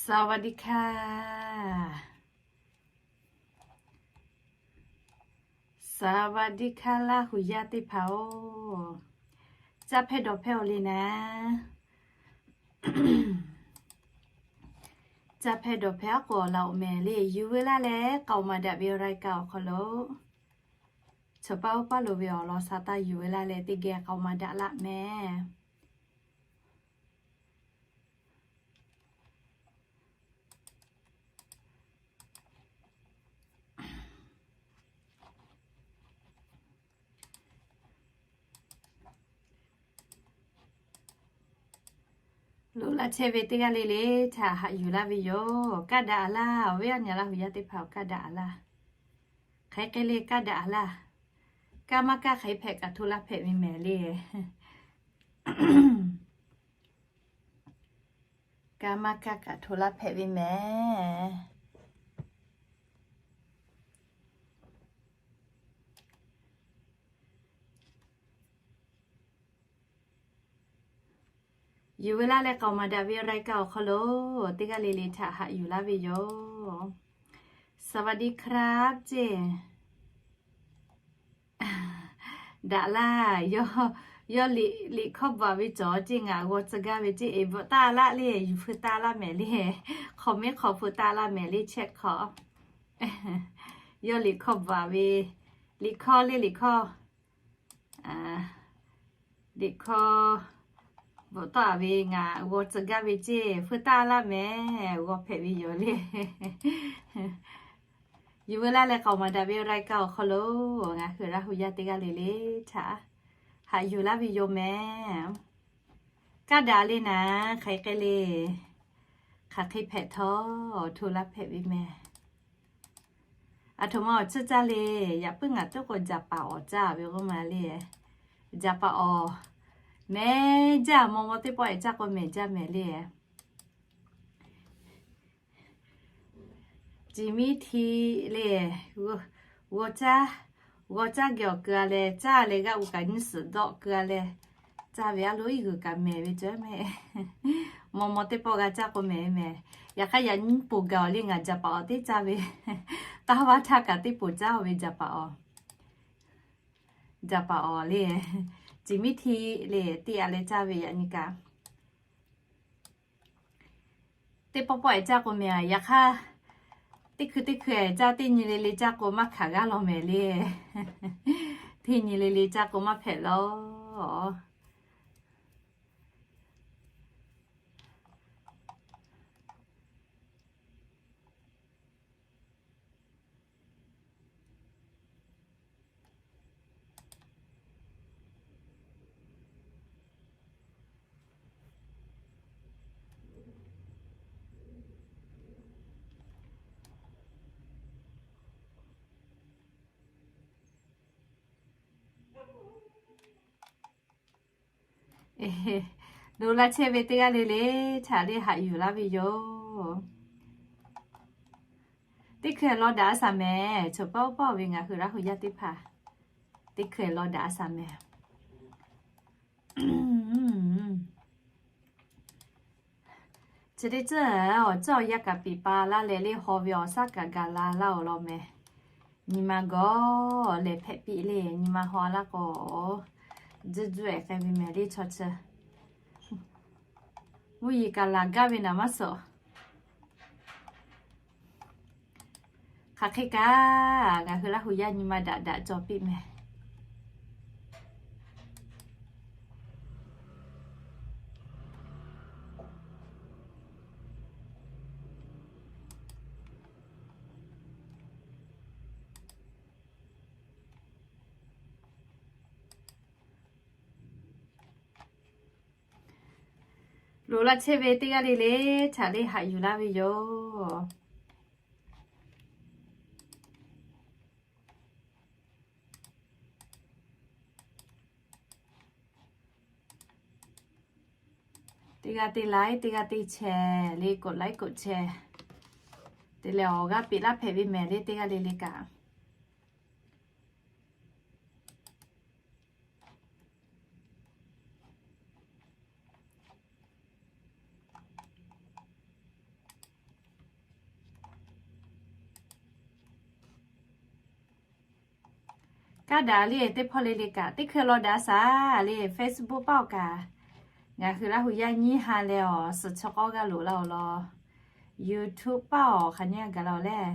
สวัสดีค่ะ สวัสดีค่ะ Laˇ huˍ yaˇ teˇ hpaˍ-oˬ, caˇ hpehˇ dawˬ hpehˇ-oˬ le naˍ. Caˇ hpehˇ dawˬ hpehˇ aˉ k'oˍ laˬ-oˬ mehˍ le. Yuˬ veu laˇ leh k'aoˍ maˍ daꞈ ve รายการ awˬ hk'aw lo, chaw paˇ oˇ paˇ loˍ ve awˬ lawn sha taˇ yuˬ veu laˇ leh teˇ geh k'aoˍ maˍ daꞈ laˇ mehˍ. Loꞈ la chehˇ ve teˇ g'aˇ le le htaꞈ haꞈ yuˬ laˇ ve yoˬ. Kaˇ daꞈ a laˇ, awˬ viˉ awˬ nyi Laˇ huˍ yaˇ teˇ hpaˍ-oˬ, kaˇ daꞈ a laˇ. Hk'aˬ hk'e le kaˇ daꞈ a laˇ. Kaˇ maˇ kaˇ hk'aˬ hpehꞈ kaꞈ hto laˇ hpehꞈ ve mehˍ le. Kaˇ maˇ kaˇ kaꞈ hto laˇ hpehꞈ ve mehˍ. Yuˬ veu laˇ leh k'aoˍ maˍ daꞈ ve รายการ awˬ hk'aw lo teˇ g'aˇ le le htaꞈ haꞈ yuˬ laˇ ve yoˬ. สวัสดีครับ ceˇ. Daꞈ laˇ, yawˇ liꞈ hkawˇ bvuhꞈ ve cawˬ ceˇ, ngaˬ g'aw tcuh gaˇ ve ceˇ, eˍ bvuhꞈ taˇ laˇ le, yuˬ hpui taˇ laˇ mehˍ le. Hk'aw mehˉ hk'aw hpui taˇ laˇ mehˍ le, chat hk'aw. Yawˇ liꞈ hkawˇ bvuhꞈ ve, liꞈ hkawˇ le liꞈ hkawˇ, liꞈ hkawˇ bvuhꞈ tawˆ a ve ngaˬ g'aw tcuh gaˇ ve ceˇ, hpui taˇ laˇ mehˍ, g'aw hpehꞈ ve yoˬ le. Yuˬ veu laˇ leh k'aoˍ maˍ daꞈ ve รายการ awˬ hk'aw lo ngaˬ hui Laˇ huˍ yaˇ teˇ g'aˇ le le htaꞈ haꞈ yuˬ laˇ ve yoˬ mehˍ. Kaˇ daꞈ le naˍ, hk'aˬ hk'e le, hk'aˬ hk'e hpehꞈ htawˇ hto laˇ hpehꞈ ve mehˍ. Aˬ htoꞈ ma awˬ tcuhˇ caˇ le. Yaꞈ puiˉ ngaˬ tuˉ k'o jaˍ paˍ awˬ caˇ ve k'oˆ ma le. Jaˍ paˍ awˬ mehˍ jaˇ, maw maw teˇ pawˆ ehˍ caˇ k'o mehˍ jaˇ mehˍ le. Ci miˉ hti le, g'aw caˇ, g'aw caˇ geh awˬ keu a leh caˇ leh g'aˇ uˬ kaꞈ nyiˇ suhˍ dawˆ keu a leh caˇ ve a lo iˉ g'uiˬ kaꞈ mehˍ ve cawˬ mehˍ. Maw maw teˇ pawˆ g'a caˇ k'o mehˍ mehˍ. Yaꞈ hk'aˇ yaꞈ nyi poˬ gaˬ awˬ le ngaˬ jaˍ paˍ awˬ teˇ caˇ ve. Taˇ vaˇ htaˇ kaꞈ teˇ poˬ caˇ ve jaˍ paˍ awˬ. Jaˍ paˍ awˬ le, ci miˉ hti le teˇ a leh caˇ ve yaꞈ nyi kaꞈ teˇ pawˆ pawˆ ehˍ caˇ k'o mehˍ a. Yaꞈ hk'aˇ teˇ hkui teˇ hkui ehˍ caˇ, teˇ nyi le le caˇ k'o maˇ hkanˍ g'aˇ law mehˍ le. Teˇ nyi le le caˇ k'o maˇ hpehꞈ law. Loꞈ la chehˇ ve teˇ g'aˇ le le htaꞈ le haꞈ yuˬ laˇ ve yoˬ. Teˇ hkui law daꞈ a shaˍ mehˍ. Chaw paˇ oˇ paˇ ve ngaˬ hui Laˇ huˍ yaˇ teˇ hpaˍ teˇ hkui law daꞈ a shaˍ mehˍ. Chi teˇ ceuˬ awˬ ceuˬ awˬ yanˇ kaꞈ piˍ pa laˇ leh le haw ve awˬ shaˉ kaꞈ gaˬ la laˇ awˬ lawn mehˍ. Nyi ma gawˬ lehˬ hpehꞈ piˇ le, nyi ma haw laˇ k'o, juˇ juˇ ehˍ k'ai ve mehˍ le chaw chi. Mvuhˇ yeˬ kaꞈ laˬ gaˇ ve naˍ maˇ suhˍ. Hk'aˬ hk'e kaꞈ ngaˬ hui Laˇ huˍ yaˇ nyi ma daꞈ daꞈ cawˬ piˇ mehˍ. Loꞈ la chehˇ ve teˇ g'aˇ le le htaꞈ le haꞈ yuˬ laˇ ve yoˬ. Teˇ g'aˇ teˇ laiˉ, teˇ g'aˇ teˇ chehˇ le, กดไลค์ กดแชร์ te leh awˬ g'aˇ peꞈ laˇ hpehꞈ ve mehˍ le teˇ g'aˇ le le kaꞈ. Kaˇ daꞈ le teˇ hpawˇ le le kaꞈ teˇ hkui law daꞈ shaˍ le. Facebook paˇ awˬ kaꞈ ngaˬ hui Laˇ hu yaˇ nyiˇ ha leh awˬ suhˍ chaw k'awˇ g'aˇ loꞈ la awˬ lawn. YouTube paˇ awˬ hk'aˬ nyiˇ g'aˇ gaˬ la awˬ leh,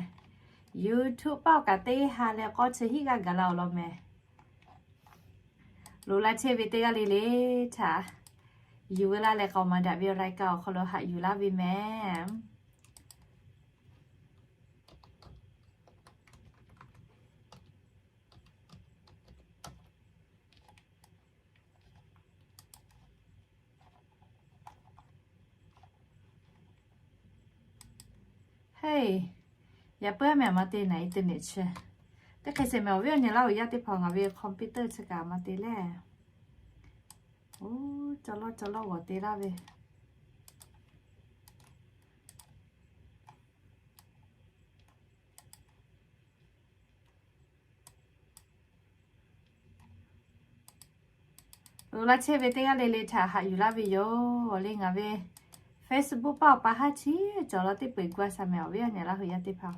YouTube paˇ awˬ kaꞈ teˇ ha leh k'awˇ chi hiˉ g'aˇ gaˬ la awˬ lawn mehˍ. Loꞈ la chehˇ ve teˇ g'aˇ le le htaꞈ yuˬ veu laˇ leh k'aoˍ maˍ daꞈ ve รายการ awˬ hk'aw lo haꞈ yuˬ laˇ ve mehˍ. Heˇ, yaꞈ puiˉ mehˍ maˇ te naˍ internet chi. Teˇ hk'e sheˍ mehˍ awˬ viˉ awˬ nyi Laˇ hu yaˇ teˇ hpaˍ ngaˬ ve computer chi kaꞈ maˇ te leh. Oˇ, caw lawˇ caw lawˇ g'awˬ te laˇ ve. Loꞈ la chehˇ ve teˇ g'aˇ le le htaꞈ haꞈ yuˬ laˇ ve yoˬ le. Ngaˬ ve Facebook paˇ awˬ pa haˉ chi cawˬ law teˇ peu eˬ gu a shaˍ mehˍ awˬ viˉ awˬ nyi Laˇ hu yaˇ teˇ hpaˍ.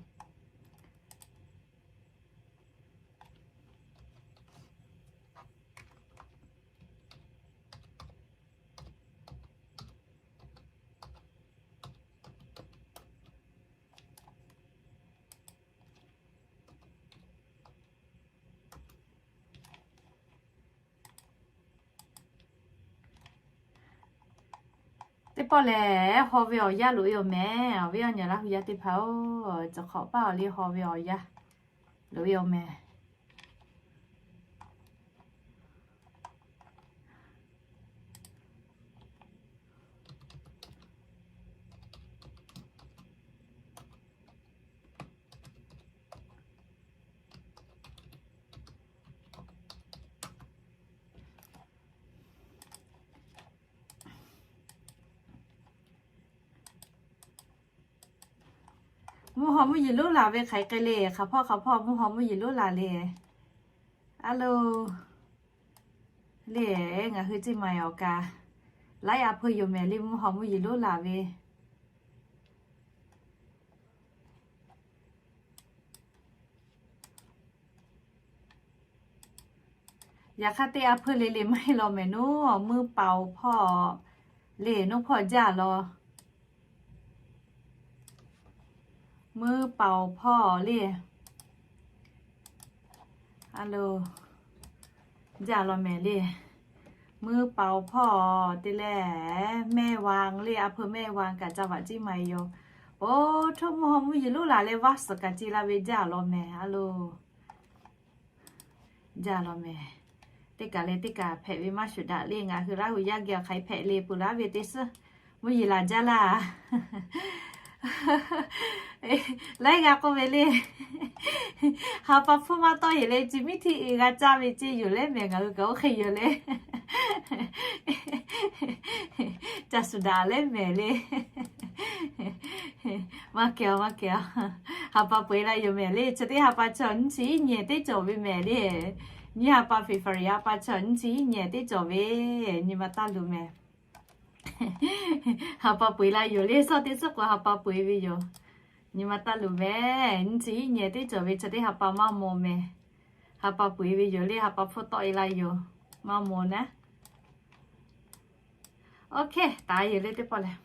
Teˇ pawˆ lehˬ, haw ve awˬ yanˇ loꞈ e awˬ mehˍ, awˬ viˉ awˬ nyi Laˇ hu yaˇ teˇ hpaˍ-oˬ, cawˬ hk'awꞈ paˇ awˬ le haw ve awˬ yanˇ loꞈ e awˬ mehˍ. Mvuhˇ haw mvuhˇ yeˬ lonˉ laˬ ve hk'aˬ hk'e le, hk'aˬ hpawˇ hk'aˬ hpawˇ mvuhˇ haw mvuhˇ yeˬ lonˉ laˬ le. A lo, le, ngaˬ hui ceˇ maˬ awˬ kaꞈ, laiˉ a hpeu yoˬ mehˍ le mvuhˇ haw mvuhˇ yeˬ lonˉ laˬ ve. Yaꞈ hk'aˇ teˇ a hpeu le le maˇ heˆ law mehˍ, nuˉ muiˇ paoˍ hpawˇ le, nuˉ hpawˇ jaˇ law. Muiˇ paoˍ hpawˇ le. A lo, jaˇ law mehˍ le. Muiˇ paoˍ hpawˇ te leh, mehˇ wa le, a hpeu mehˇ wa kaꞈ ca vaꞈ ceˇ maˬ yoˬ. Oˇ htoˆ mvuhˇ haw mvuhˇ yeˬ lonˉ laˬ leh vaˇ suhˍ kaꞈ ceˇ la ve jaˇ law mehˍ. A lo, jaˇ law mehˍ. Teˇ kaˬ leh teˇ kaˬ hpehꞈ ve maˇ shuˍ daꞈ le. Ngaˬ hui Laˇ hu yaˇ geh awˬ hk'aˬ hk'e hpehꞈ le peuˬ laˇ ve teˇ suhˉ, mvuhˇ yeˬ laˬ jaˇ laˇ. Laiˉ g'a k'oˆ ve le. Ha pa hpfuhˇ maˇ tawˆ yeˬ leh, chi miˇ htiˇ e g'a caˇ ve ceˇ yoˬ leh mehˍ, ngaˬ hui kaꞈ oˇ hk'e yoˬ le. Ca shuˍ daꞈ leh mehˍ le. Maˇ kehˬ, maˇ kehˬ. Ha pa peu eˬ la yoˬ mehˍ le. Chi teˇ ha pa chaw nyiˇ chi iˉ nyi teˇ cawˬ ve mehˍ le. Nyiˇ ha pa February ha pa chaw nyiˇ chi iˉ nyi teˇ cawˬ ve, nyi ma taˇ luˬ mehˍ. Ha pa peu eˬ la yoˬ le, suhˉ teˇ suhˉ k'o ha pa peu eˬ ve yoˬ. Nyi ma taˇ luˬ mehˍ, nyiˇ chi iˉ nyi teˇ cawˬ ve chi teˇ ha pa maˇ maw mehˍ. Ha pa peu eˬ ve yoˬ le, ha pa hpfuhˇ tawˆ e la yoˬ. Maˇ maw naˉ. Oˇ hk'e taˍ yoˬ le teˇ pawˆ lehˬ.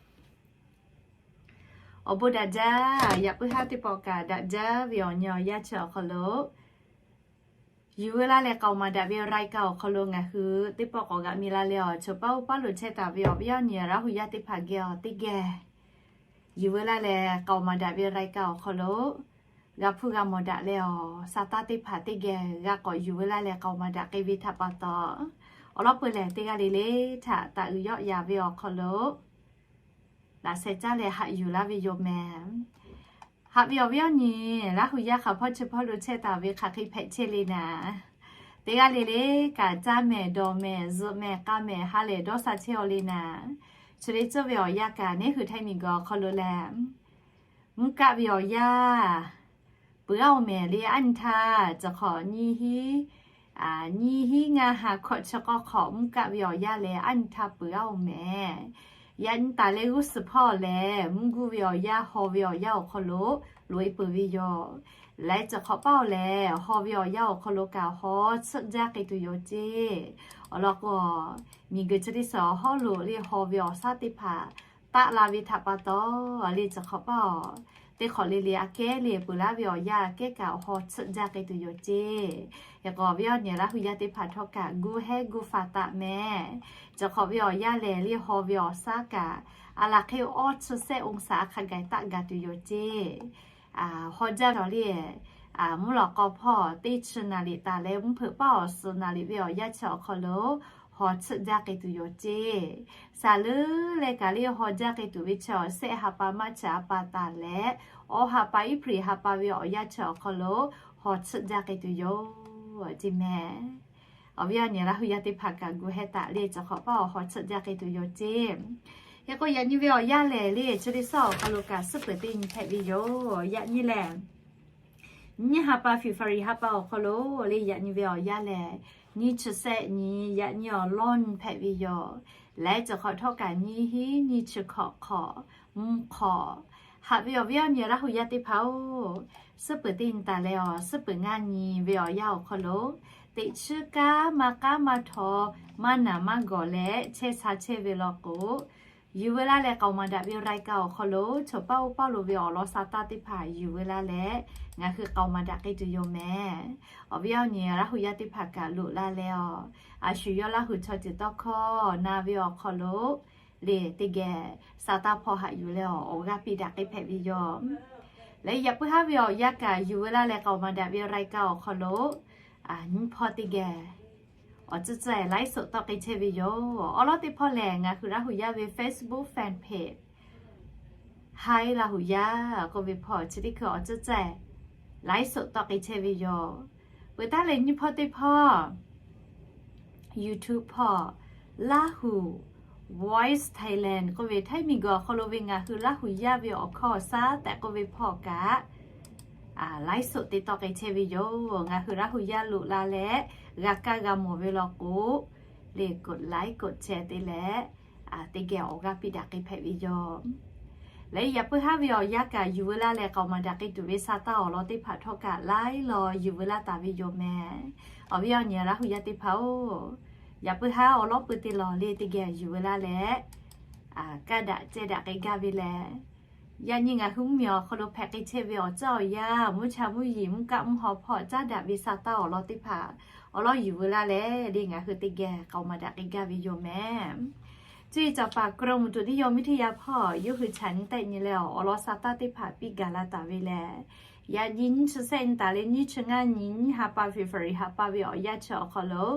Awˬ bon daꞈ jaˇ, yaꞈ puiˉ haˉ teˇ pawˆ kaꞈ daꞈ jaˇ ve awˬ nyi awˬ yanˇ chi awˬ hk'aw lo yuˬ veu laˇ leh k'aoˍ maˍ daꞈ ve รายการ awˬ hk'aw lo ngaˬ hui teˇ pawˆ k'awꞈ g'aꞈ mi la leh awˬ chawˬ paˇ oˇ paˇ lo chehˇ taˍ ve awˬ viˉ awˬ nyi Laˇ hu yaˇ teˇ hpaˍ geh awˬ teˇ geh yuˬ veu laˇ leh k'aoˍ maˍ daꞈ ve รายการ awˬ hk'aw lo g'a hpuˇ g'a mawˬ daꞈ leh awˬ sa taˇ teˇ hpaˍ teˇ geh g'a k'awꞈ yuˬ veu laˇ leh k'aoˍ maˍ daꞈ k'ai ve htaꞈ pa taw, awˬ lawn peu lehˬ teˇ g'aˇ le le htaꞈ taˍ uiˍ yawˆ yan ve awˬ hk'aw lo laꞈ sheh caˇ leh haꞈ yuˬ laˇ ve yoˬ mehˍ. Haꞈ ve awˬ viˉ awˬ nyi Laˇ hu yaˇ hk'aˬ hpawˇ chi hpawˇ lo chehˇ taˍ ve hk'aˬ hk'e hpehꞈ chehˇ le naˍ, teˇ g'aˇ le le kaꞈ caˇ mehˍ, dawˬ mehˍ, zuhꞈ mehˍ, k'a mehˍ, ha lehˬ dawˇ sha chehˇ aw le naˍ. Chi le cawˇ ve awˬ yanˇ kaꞈ neˉ hui htaiˇ miˬ guiˬ awˬ hk'aw lo lehˬ, mvuhˇ kaˆ ve awˬ yanˇ peuˬ aˇ oˬ mehˍ le. Aˉ nyi htaˇ cawˬ hk'awꞈ nyiˇ hiˉ, nyiˇ hiˉ ngaˇ ha hkawꞈ chi k'awˇ hk'awꞈ mvuhˇ kaˆ ve awˬ yanˇ lehˬ aˉ nyi htaˇ peuˬ aˇ oˬ mehˍ. Yaꞈ nyi taˍ leh g'uˇ suhˍ hpawˇ lehˬ, mvuhˇ guˇ ve awˬ yanˇ, haw ve awˬ yanˇ awˬ hk'aw lo loꞈ e peuˬ ve yoˬ. Laiˉ ceuˬ hk'awꞈ paˇ awˬ lehˬ, haw ve awˬ yanˇ awˬ hk'aw lo kaꞈ haw tsuhˆ jaˇ k'ai tuˬ yoˬ ceˇ. Awˬ lawn k'o, miˬguiˬ chi teˇ suhˍ awˬ hawˉ lo le haw ve awˬ shaˉ teˇ hpaˍ taˆ la ve htaꞈ pa taw, le ceuˬ hk'awꞈ paˇ awˬ teˇ hk'awꞈ le le aꞈ kehˉ le peuˬ laˇ ve awˬ yanˇ aꞈ kehˉ kaꞈ haw tsuhˆ jaˇ k'ai tuˬ yoˬ ceˇ. Yaꞈ k'o awˬ viˉ awˬ nyi Laˇ hu yaˇ teˇ hpaˍ htawˇ kaꞈ gu hehˉ gu faˍ taˍ mehˍ. Ceuˬ hk'awꞈ ve awˬ yanˇ lehˬ, le haw ve awˬ shaˉ kaꞈ aˬ laˬ hk'e awˇ chi sehˆ องศา hk'a gaˬ taˆ gaˬ tuˬ yoˬ ceˇ. Haw jaˇ ve awˬ le, mvuhˇ lawꞈ k'aw hpawˇ teˇ chi naˍ riˍ taˍ leh mvuhˇ hpeuꞈ paˉ awˬ suhˍ naˍ riˍ ve awˬ yanˇ chi awˬ hk'aw lo haw tsuhˆ jaˇ k'ai tuˬ yoˬ ceˇ. Saˍ leuˉ leh kaꞈ le haw jaˇ k'ai tuˬ ve chi awˬ sehˆ ha pa maˇ chi ha pa taˍ leh, awˇ ha pa iˉ hpaˍ ha pa ve awˬ yanˇ chi awˬ hk'aw lo haw tsuhˆ jaˇ k'ai tuˬ yoˬ ceˇ mehˍ. Awˬ viˉ awˬ nyi Laˇ hu yaˇ teˇ hpaˍ kaꞈ gu hehˉ taˍ le ceuˬ hk'awꞈ paˇ awˬ haw tsuhˆ jaˇ k'ai tuˬ yoˬ ceˇ. Hk'e k'o yaꞈ nyi ve awˬ yanˇ lehˬ, le chi teˇ suhˍ awˬ hk'aw lo kaꞈ suhˉ peuˬ teˇ nyi hpehꞈ ve yoˬ. Yaꞈ nyi lehˬ, nyiˇ ha pa February ha pa awˬ hk'aw lo le yaꞈ nyi ve awˬ yanˇ lehˬ, nyiˇ chi sehˆ nyi, yaꞈ nyi awˬ lawˇ nyi hpehꞈ ve yoˬ. Laiˉ ceuˬ hk'awꞈ htawˇ kaꞈ nyiˇ hinˉ nyiˇ chi hk'awꞈ hk'awꞈ mvuhˇ hk'awꞈ. Haꞈ ve awˬ viˉ awˬ nyi Laˇ hu yaˇ teˇ hpaˍ-oˬ, suhˉ peuˬ teˇ nyi taˍ leh awˬ suhˉ peuˬ ngaˇ nyi ve awˬ yanˇ awˬ hk'aw lo, teꞈ chiˉ kanˉ maˇ k'aˉ maˇ htaw, maˇ naˬ maˇ gawˬ leh chehˇ sha chehˇ ve law k'o, yuˬ veu laˇ leh k'aoˍ maˍ daꞈ ve รายการ awˬ hk'aw lo chaw paˇ oˇ paˇ lo ve awˬ lawn sa taˇ teˇ hpaˍ yuˬ veu laˇ leh, ngaˬ hui k'aoˍ maˍ daꞈ k'ai tuˬ yoˬ mehˍ. Awˬ viˉ awˬ nyi Laˇ hu yaˇ teˇ hpaˍ kaꞈ loꞈ la leh awˬ, a shu yawˇ Laˇ hu chaw ceuˬ tawˇ hkawˇ na ve awˬ hk'aw lo le teˇ geh sa taˇ hpawˇ haꞈ yuˬ leh awˬ, awˬ g'aˇ piˇ daꞈ k'ai hpehꞈ ve yoˬ. Leh yaꞈ puiˉ haˉ ve awˬ yanˇ kaꞈ yuˬ veu laˇ leh k'aoˍ maˍ daꞈ ve รายการ awˬ hk'aw lo nyiˇ hpawˇ teˇ geh awˬ tcuhˉ tcuhˉ laiˉ soꞈ tawˆ k'ai chehˇ ve yoˬ. Awˬ lawn teˇ hpawˇ lehˬ, ngaˬ hui Laˇ hu yaˇ ve Facebook fan page Hi Laˇ hu yaˇ k'oˆ ve hpawˇ chi teˇ hkui awˬ tcuhˉ tcuhˉ laiˉ soꞈ tawˆ k'ai chehˇ ve yoˬ. Peuˬ taˉ leh nyiˇ hpawˇ teˇ hpawˇ YouTube hpawˇ Laˇ hu Voice Thailand k'oˆ ve Htaiˇ miˬguiˬ awˬ hk'aw lo ve ngaˬ hui Laˇ hu yaˇ ve awˬ hkawˇ awˬ shaˉ tehꞈ k'oˆ ve hpawˇ kaꞈ laiˉ soꞈ te tawˆ k'ai chehˇ ve yoˬ. Ngaˬ hui Laˇ hu yaˇ loꞈ la leh g'a kaˇ g'a mawˬ ve law k'o, le กดไลค์ กดแชร์ te leh teˇ geh awˬ g'aˇ piˇ daꞈ k'ai hpehꞈ ve yoˬ. Leh yaꞈ puiˉ haˉ ve awˬ yanˇ kaꞈ yuˬ veu laˇ leh k'aoˍ maˍ daꞈ k'ai tuˬ ve sa taˇ awˬ lawn teˇ hpaˍ htawˇ kaꞈ laiˉ law yuˬ veu laˇ taˍ ve yoˬ mehˍ. Awˬ viˉ awˬ nyi Laˇ hu yaˇ teˇ hpaˍ-oˬ, yaꞈ puiˉ haˉ awˬ lawn pui te lawˬ le teˇ geh yuˬ veu laˇ leh kaˇ daꞈ ceh daꞈ k'ai gaˇ ve lehˬ, yaꞈ nyi ngaˬ hui mvuhˇmiˬ awˬ hk'aw lo hpehꞈ k'ai chehˇ ve awˬ ceuˬ awˬ yanˇ, mvuhˇ cha mvuhˇ yeˬ mvuhˇ kaˆ mvuhˇ haw hpawˇ caˉ daꞈ ve sa taˇ awˬ lawn teˇ hpaˍ awˬ lawn yuˬ veu laˇ leh le ngaˬ hui teˇ geh k'aoˍ maˍ daꞈ k'ai gaˇ ve yoˬ mehˍ. Cuˇ yiˍ caˬ paˍ กรมอุตุนิยมวิทยา hpawˇ yawˇ hui chaꞈ nyi tehˆ nyi leh awˬ, awˬ lawn sa taˇ teˇ hpaˍ piˇ gaˬ la taˍ ve lehˬ, yaꞈ nyi nyiˇ chi sehˆ nyi taˍ leh nyiˇ chi ngaˇ nyi nyiˇ ha pa February ha pa ve awˬ yanˇ chi awˬ hk'aw lo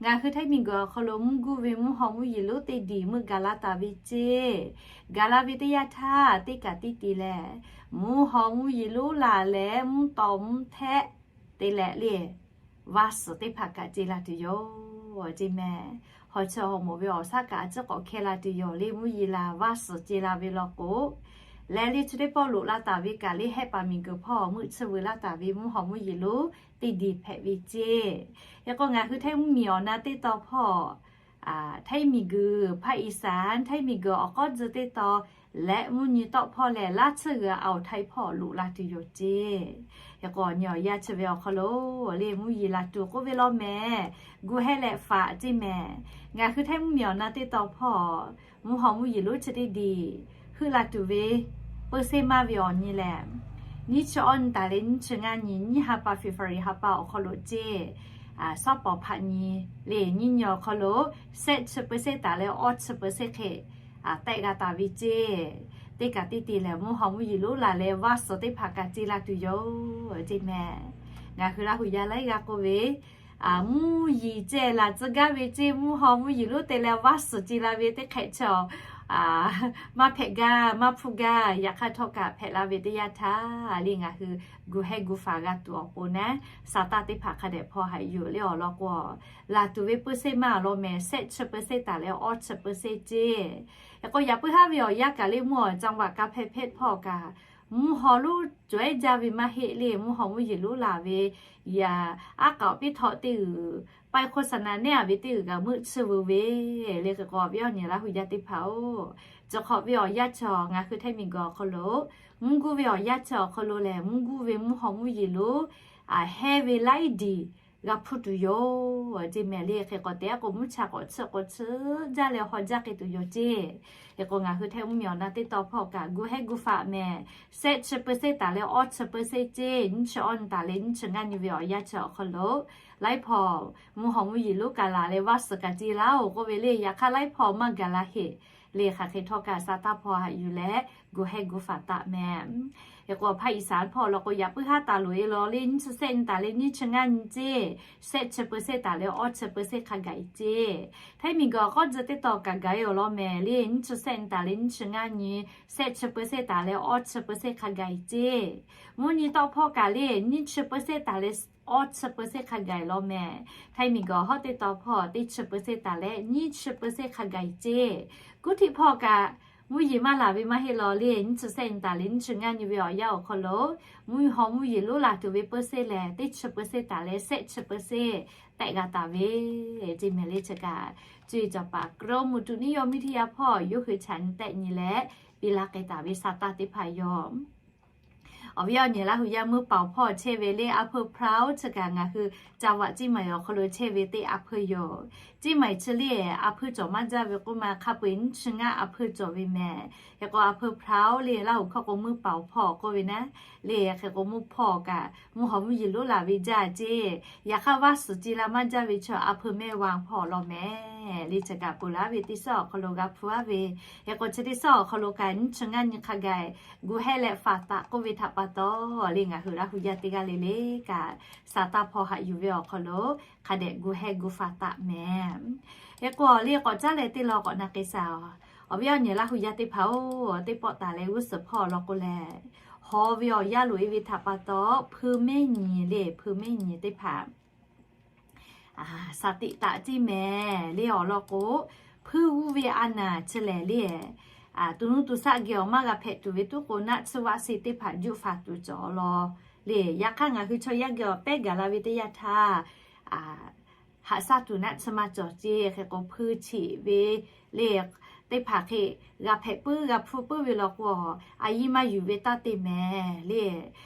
ngaˬ hui Htaiˇ miˬguiˬ awˬ hk'aw lo mvuhˇ guˇ ve mvuhˇ haw mvuhˇ yeˬ lonˉ teˇ diˬ meuˆ gaˬ la taˍ ve ceˇ. Gaˬ la ve teˇ yanˇ htaˇ teˇ kaꞈ tiˇ ti lehˬ, mvuhˇ haw mvuhˇ yeˬ lonˉ laˬ leh mvuhˇ taw mvuhˇ htehˆ te leh le vaˇ suhˍ teˇ hpaˍ kaꞈ ce la tuˬ yoˬ ceˇ mehˍ. Haw chi haw moˍ ve awˬ shaˉ kaꞈ a ciˉ k'awꞈ hkeh la tuˬ yoˬ le mvuhˇ yeˬ laˬ vaˇ suhˍ ce la ve law k'o, leh le chi teˇ pawˆ loꞈ la taˍ ve kaꞈ le Hehˆ paˍ miˬguiˬ hpawˇ meuˆ tsuhˇ veu laˇ taˍ ve mvuhˇ haw mvuhˇ yeˬ lonˉ teˇ diˬ hpehꞈ ve ceˇ. Yaꞈ k'o ngaˬ hui Htaiˇ mvuhˇmiˬ awˬ na teˇ taw hpawˇ Htaiˇ miˬguiˬ ภาคอีสาน Htaiˇ miˬguiˬ awˬ k'awˉ tcuh teˇ taw leh mvuhˇ nyi tawˆ hpawˇ leh laˇ tsuhˇ g'uiˬ awˬ Htaiˇ hpawˇ loꞈ la tuˬ yoˬ ceˇ. Yaꞈ k'o awˬ nyi awˬ yanˇ chi ve awˬ hk'aw lo le mvuhˇ yeˬ laˬ tuˬ k'oˆ ve law mehˍ, gu hehˉ leh faꞈ ceˇ mehˍ. Ngaˬ hui Htaiˇ mvuhˇmiˬ awˬ na teˇ taw hpawˇ mvuhˇ haw mvuhˇ yeˬ lonˉ chi teˇ diˬ heuˆ la tuˬ ve เปอร์เซ็นต์ maˇ ve awˬ nyi lehˬ, nyiˇ chi awˇ nyi taˍ leh nyiˇ chi ngaˇ nyi nyiˇ ha pa February ha pa awˬ hk'aw lo ceˇ, sawˉ pawˍ hpaꞈ nyi le nyiˇ nyi awˬ hk'aw lo sehˆ chi เปอร์เซ็นต์ taˍ leh awˇ chi เปอร์เซ็นต์ hk'e tehˆ g'a taˍ ve ceˇ. Teˇ kaꞈ tiˇ ti lehˬ mvuhˇ haw mvuhˇ yeˬ lonˉ laˬ leh vaˇ suhˍ teˇ hpaˍ kaꞈ ce la tuˬ yoˬ ceˇ mehˍ. Ngaˬ hui Laˇ hu yaˇ laiˉ g'aˇ k'oˆ ve, mvuhˇ yeˬ ceh laˬ tcuh gaˇ ve ceˇ, mvuhˇ haw mvuhˇ yeˬ lonˉ te leh vaˇ suhˍ ce la ve teˇ hk'ehꞈ chi awˬ maˇ hpehꞈ gaˇ maˇ hpuˇ gaˇ. Yaꞈ hk'aˇ htawˇ kaꞈ hpehꞈ la ve teˇ yanˇ htaˇ le ngaˬ hui gu hehˉ gu faˍ g'a tuˬ awˬ pon naˉ, sa taˇ teˇ hpaˍ hk'a dehꞈ hpawˇ haꞈ yuˬ le awˬ lawn k'o, laˬ tuˬ ve เปอร์เซ็นต์ maˇ awˬ lawn mehˍ, sehˆ chi เปอร์เซ็นต์ taˍ leh awˇ chi เปอร์เซ็นต์ ceˇ. Yaꞈ k'o yaꞈ puiˉ haˉ ve awˬ yanˇ kaꞈ le mvuhˇ awˬ จังหวัด กำแพงเพชร hpawˇ kaꞈ mvuhˇ haw lonˉ cawehˉ jaˇ ve maˇ heˆ le mvuhˇ haw mvuhˇ yeˬ lonˉ laˬ ve, yaꞈ aˉ k'aoˍ piˇ htawꞈ teˇ g'uiˬ ไปโฆษณา neˉ a ve teˇ g'uiˬ kaꞈ meuˆ tsuhˇ veu ve le. Hk'e k'o awˬ viˉ awˬ nyi Laˇ hu yaˇ teˇ hpaˍ-oˬ, Chi hk'awꞈ ve awˬ yanˇ chi ngaˬ hui Htaiˇ miˬguiˬ awˬ hk'aw lo, mvuhˇ guˇ ve awˬ yanˇ chi awˬ hk'aw lo lehˬ, mvuhˇ guˇ ve mvuhˇ haw mvuhˇ yeˬ lonˉ hehˇ ve laiˉ diˬ g'a hpuˇ tuˬ yoˬ ceˇ mehˍ le. Hk'e k'o te a k'o mvuhˇ cha k'awꞈ chiˇ k'o chiˇ jaˇ leh haw jaˇ k'ai tuˬ yoˬ ceˇ. Hk'e k'o ngaˬ hui Htaiˇ mvuhˇmiˬ awˬ na teˇ taw hpawˇ kaꞈ gu hehˉ gu faꞈ mehˍ. Shehˆ chi เปอร์เซ็นต์ taˍ leh awˇ chi เปอร์เซ็นต์ ceˇ, nyiˇ chi awˇ nyi taˍ leh nyiˇ chi ngaˇ nyi ve awˬ yanˇ chi awˬ hk'aw lo, laiˉ hpawˇ mvuhˇ haw mvuhˇ yeˬ lonˉ gaˬ laˬ leh vaˇ suhˍ kaꞈ te laˇ-oˬ k'oˆ ve le. Yaꞈ hk'aˇ laiˉ hpawˇ maˇ gaˬ la heˆ le. Hk'aˬ hk'e htawˇ kaꞈ sa taˇ hpawˇ haꞈ yuˬ leh gu hehˉ gu faꞈ taˍ mehˍ. Hk'e k'o ภาคอีสาน hpawˇ awˬ lawn k'o yaꞈ puiˉ haˉ taˍ loꞈ e law le, nyiˇ chi shehˆ nyi taˍ leh nyiˇ chi ngaˇ nyi ceˇ, shehˆ chi เปอร์เซ็นต์ taˍ leh awˇ chi เปอร์เซ็นต์ hk'a gaˬ e ceˇ. Htaiˇ miˬguiˬ awˬ k'awˇ tcuh teˇ taw kaꞈ gaˬ e awˬ lawn mehˍ le, nyiˇ chi shehˆ nyi taˍ leh nyiˇ chi ngaˇ nyi, shehˆ chi เปอร์เซ็นต์ taˍ leh awˇ chi เปอร์เซ็นต์ hk'a gaˬ e ceˇ. Mvuhˇ nyi tawˆ hpawˇ kaꞈ le, nyiˇ chi เปอร์เซ็นต์ taˍ leh awˇ chi เปอร์เซ็นต์ hk'a gaˬ e law mehˍ. Htaiˇ miˬguiˬ hawˉ teˇ taw hpawˇ teˇ chi เปอร์เซ็นต์ taˍ leh nyiˇ chi เปอร์เซ็นต์ hk'a gaˬ e ceˇ. Kuˇ htiˆ hpawˇ kaꞈ mvuhˇ yeˬ maˇ laˬ ve maˇ heˆ law le, nyiˇ chi shehˆ nyi taˍ leh nyiˇ chi ngaˇ nyi ve awˬ yanˇ awˬ hk'aw lo, mvuhˇ haw mvuhˇ yeˬ lonˉ laˬ tuˬ ve เปอร์เซ็นต์ lehˬ, teˇ chi เปอร์เซ็นต์ taˍ leh shehˆ chi เปอร์เซ็นต์ tehꞈ g'a taˍ ve ceˇ mehˍ le. Chi kaꞈ cuˇ yiˍ cawˬ paˍ กรมอุตุนิยมวิทยา hpawˇ yawˇ hui chaꞈ nyi tehˆ nyi leh piˇ laˇ k'ai taˍ ve sa taˇ teˇ hpaˍ yoˬ. Awˬ viˉ awˬ nyi Laˇ hu yaˇ muˇ paoˍ hpawˇ chehˇ ve le, a hpeuˇ พร้าว chi kaꞈ ngaˬ hui จังหวัดเชียงใหม่ awˬ hk'aw lo chehˇ ve teˇ a hpeuˇ yoˬ. เชียงใหม่ chi le, a hpeuˇ cawˬ maˇ jaˇ ve k'oˆ ma hk'a peu-eˬ nyiˇ chi ngaˇ a hpeuˇ cawˬ ve mehˍ. Hk'e k'o a hpeuˇ พร้าว le, Laˇ hu hkawˇ k'o muˇ paoˍ hpawˇ k'oˆ ve naˉ le. Hk'e k'o mvuhˇ hpawˇ kaꞈ mvuhˇ haw mvuhˇ yeˬ lonˉ laˬ ve jaˇ ceˇ. Yaꞈ hk'aˇ vaˇ suhˍ ce la maˇ jaˇ ve chaw a hpeuˇ แม่วาง hpawˇ law mehˍ le. Chi kaꞈ ponˬ laˇ ve teˇ suhˉ awˬ hk'aw lo g'a hpuˇ aˉ ve, hk'e k'o chi teˇ suhˉ awˬ hk'aw lo kaꞈ nyiˇ chi ngaˇ nyi hk'a gaˬ gu hehˉ leh faꞈ taˍ k'oˆ ve htaꞈ pa taw le, ngaˬ hui Laˇ hu yaˇ teˇ g'aˇ le le kaꞈ sa taˇ hpawˇ haꞈ yuˬ ve awˬ hk'aw lo hk'a dehꞈ gu hehˉ gu faꞈ taˍ mehˍ. Hk'e k'o le k'awꞈ caˉ leh teˇ law k'awꞈ na k'ai shaˍ. Awˬ viˉ awˬ nyi Laˇ hu yaˇ teˇ hpaˍ-oˬ, teˇ pawˆ taˍ leh g'uˇ suhˍ hpawˇ awˬ lawn k'o lehˬ, haw ve awˬ yaˇ loꞈ e ve htaꞈ pa taw hpuiˇ mehˉ nyi le, hpuiˇ mehˉ nyi teˇ hpaˍ sa teꞈ taꞈ ceˇ mehˍ le. Awˬ lawn k'o, hpuiˇ g'uˇ ve a naˍ chi lehˬ le, to nuˇ to shaˆ geh awˬ maˇ g'a hpehꞈ tuˬ ve tuˉ k'o, naˆ tsuhˇ vaˆ se teˇ hpaˍ juˆ faˍ tuˬ cawˬ law le. Yaꞈ hk'aˇ ngaˬ hui chaw yaˇ geh awˬ pehˉ gaˬ la ve teˇ yanˇ htaˇ, haꞈ shaˉ tuˬ naˆ tsuhˇ maˇ cawˬ ceˇ. Hk'e k'o hpuiˇ cheꞈ ve le, teˇ hpaˍ hk'e g'a hpehꞈ puiˉ g'a hpuˇ puiˉ ve law k'o, a yiˇ maˇ yuˬ ve taˇ te mehˍ le.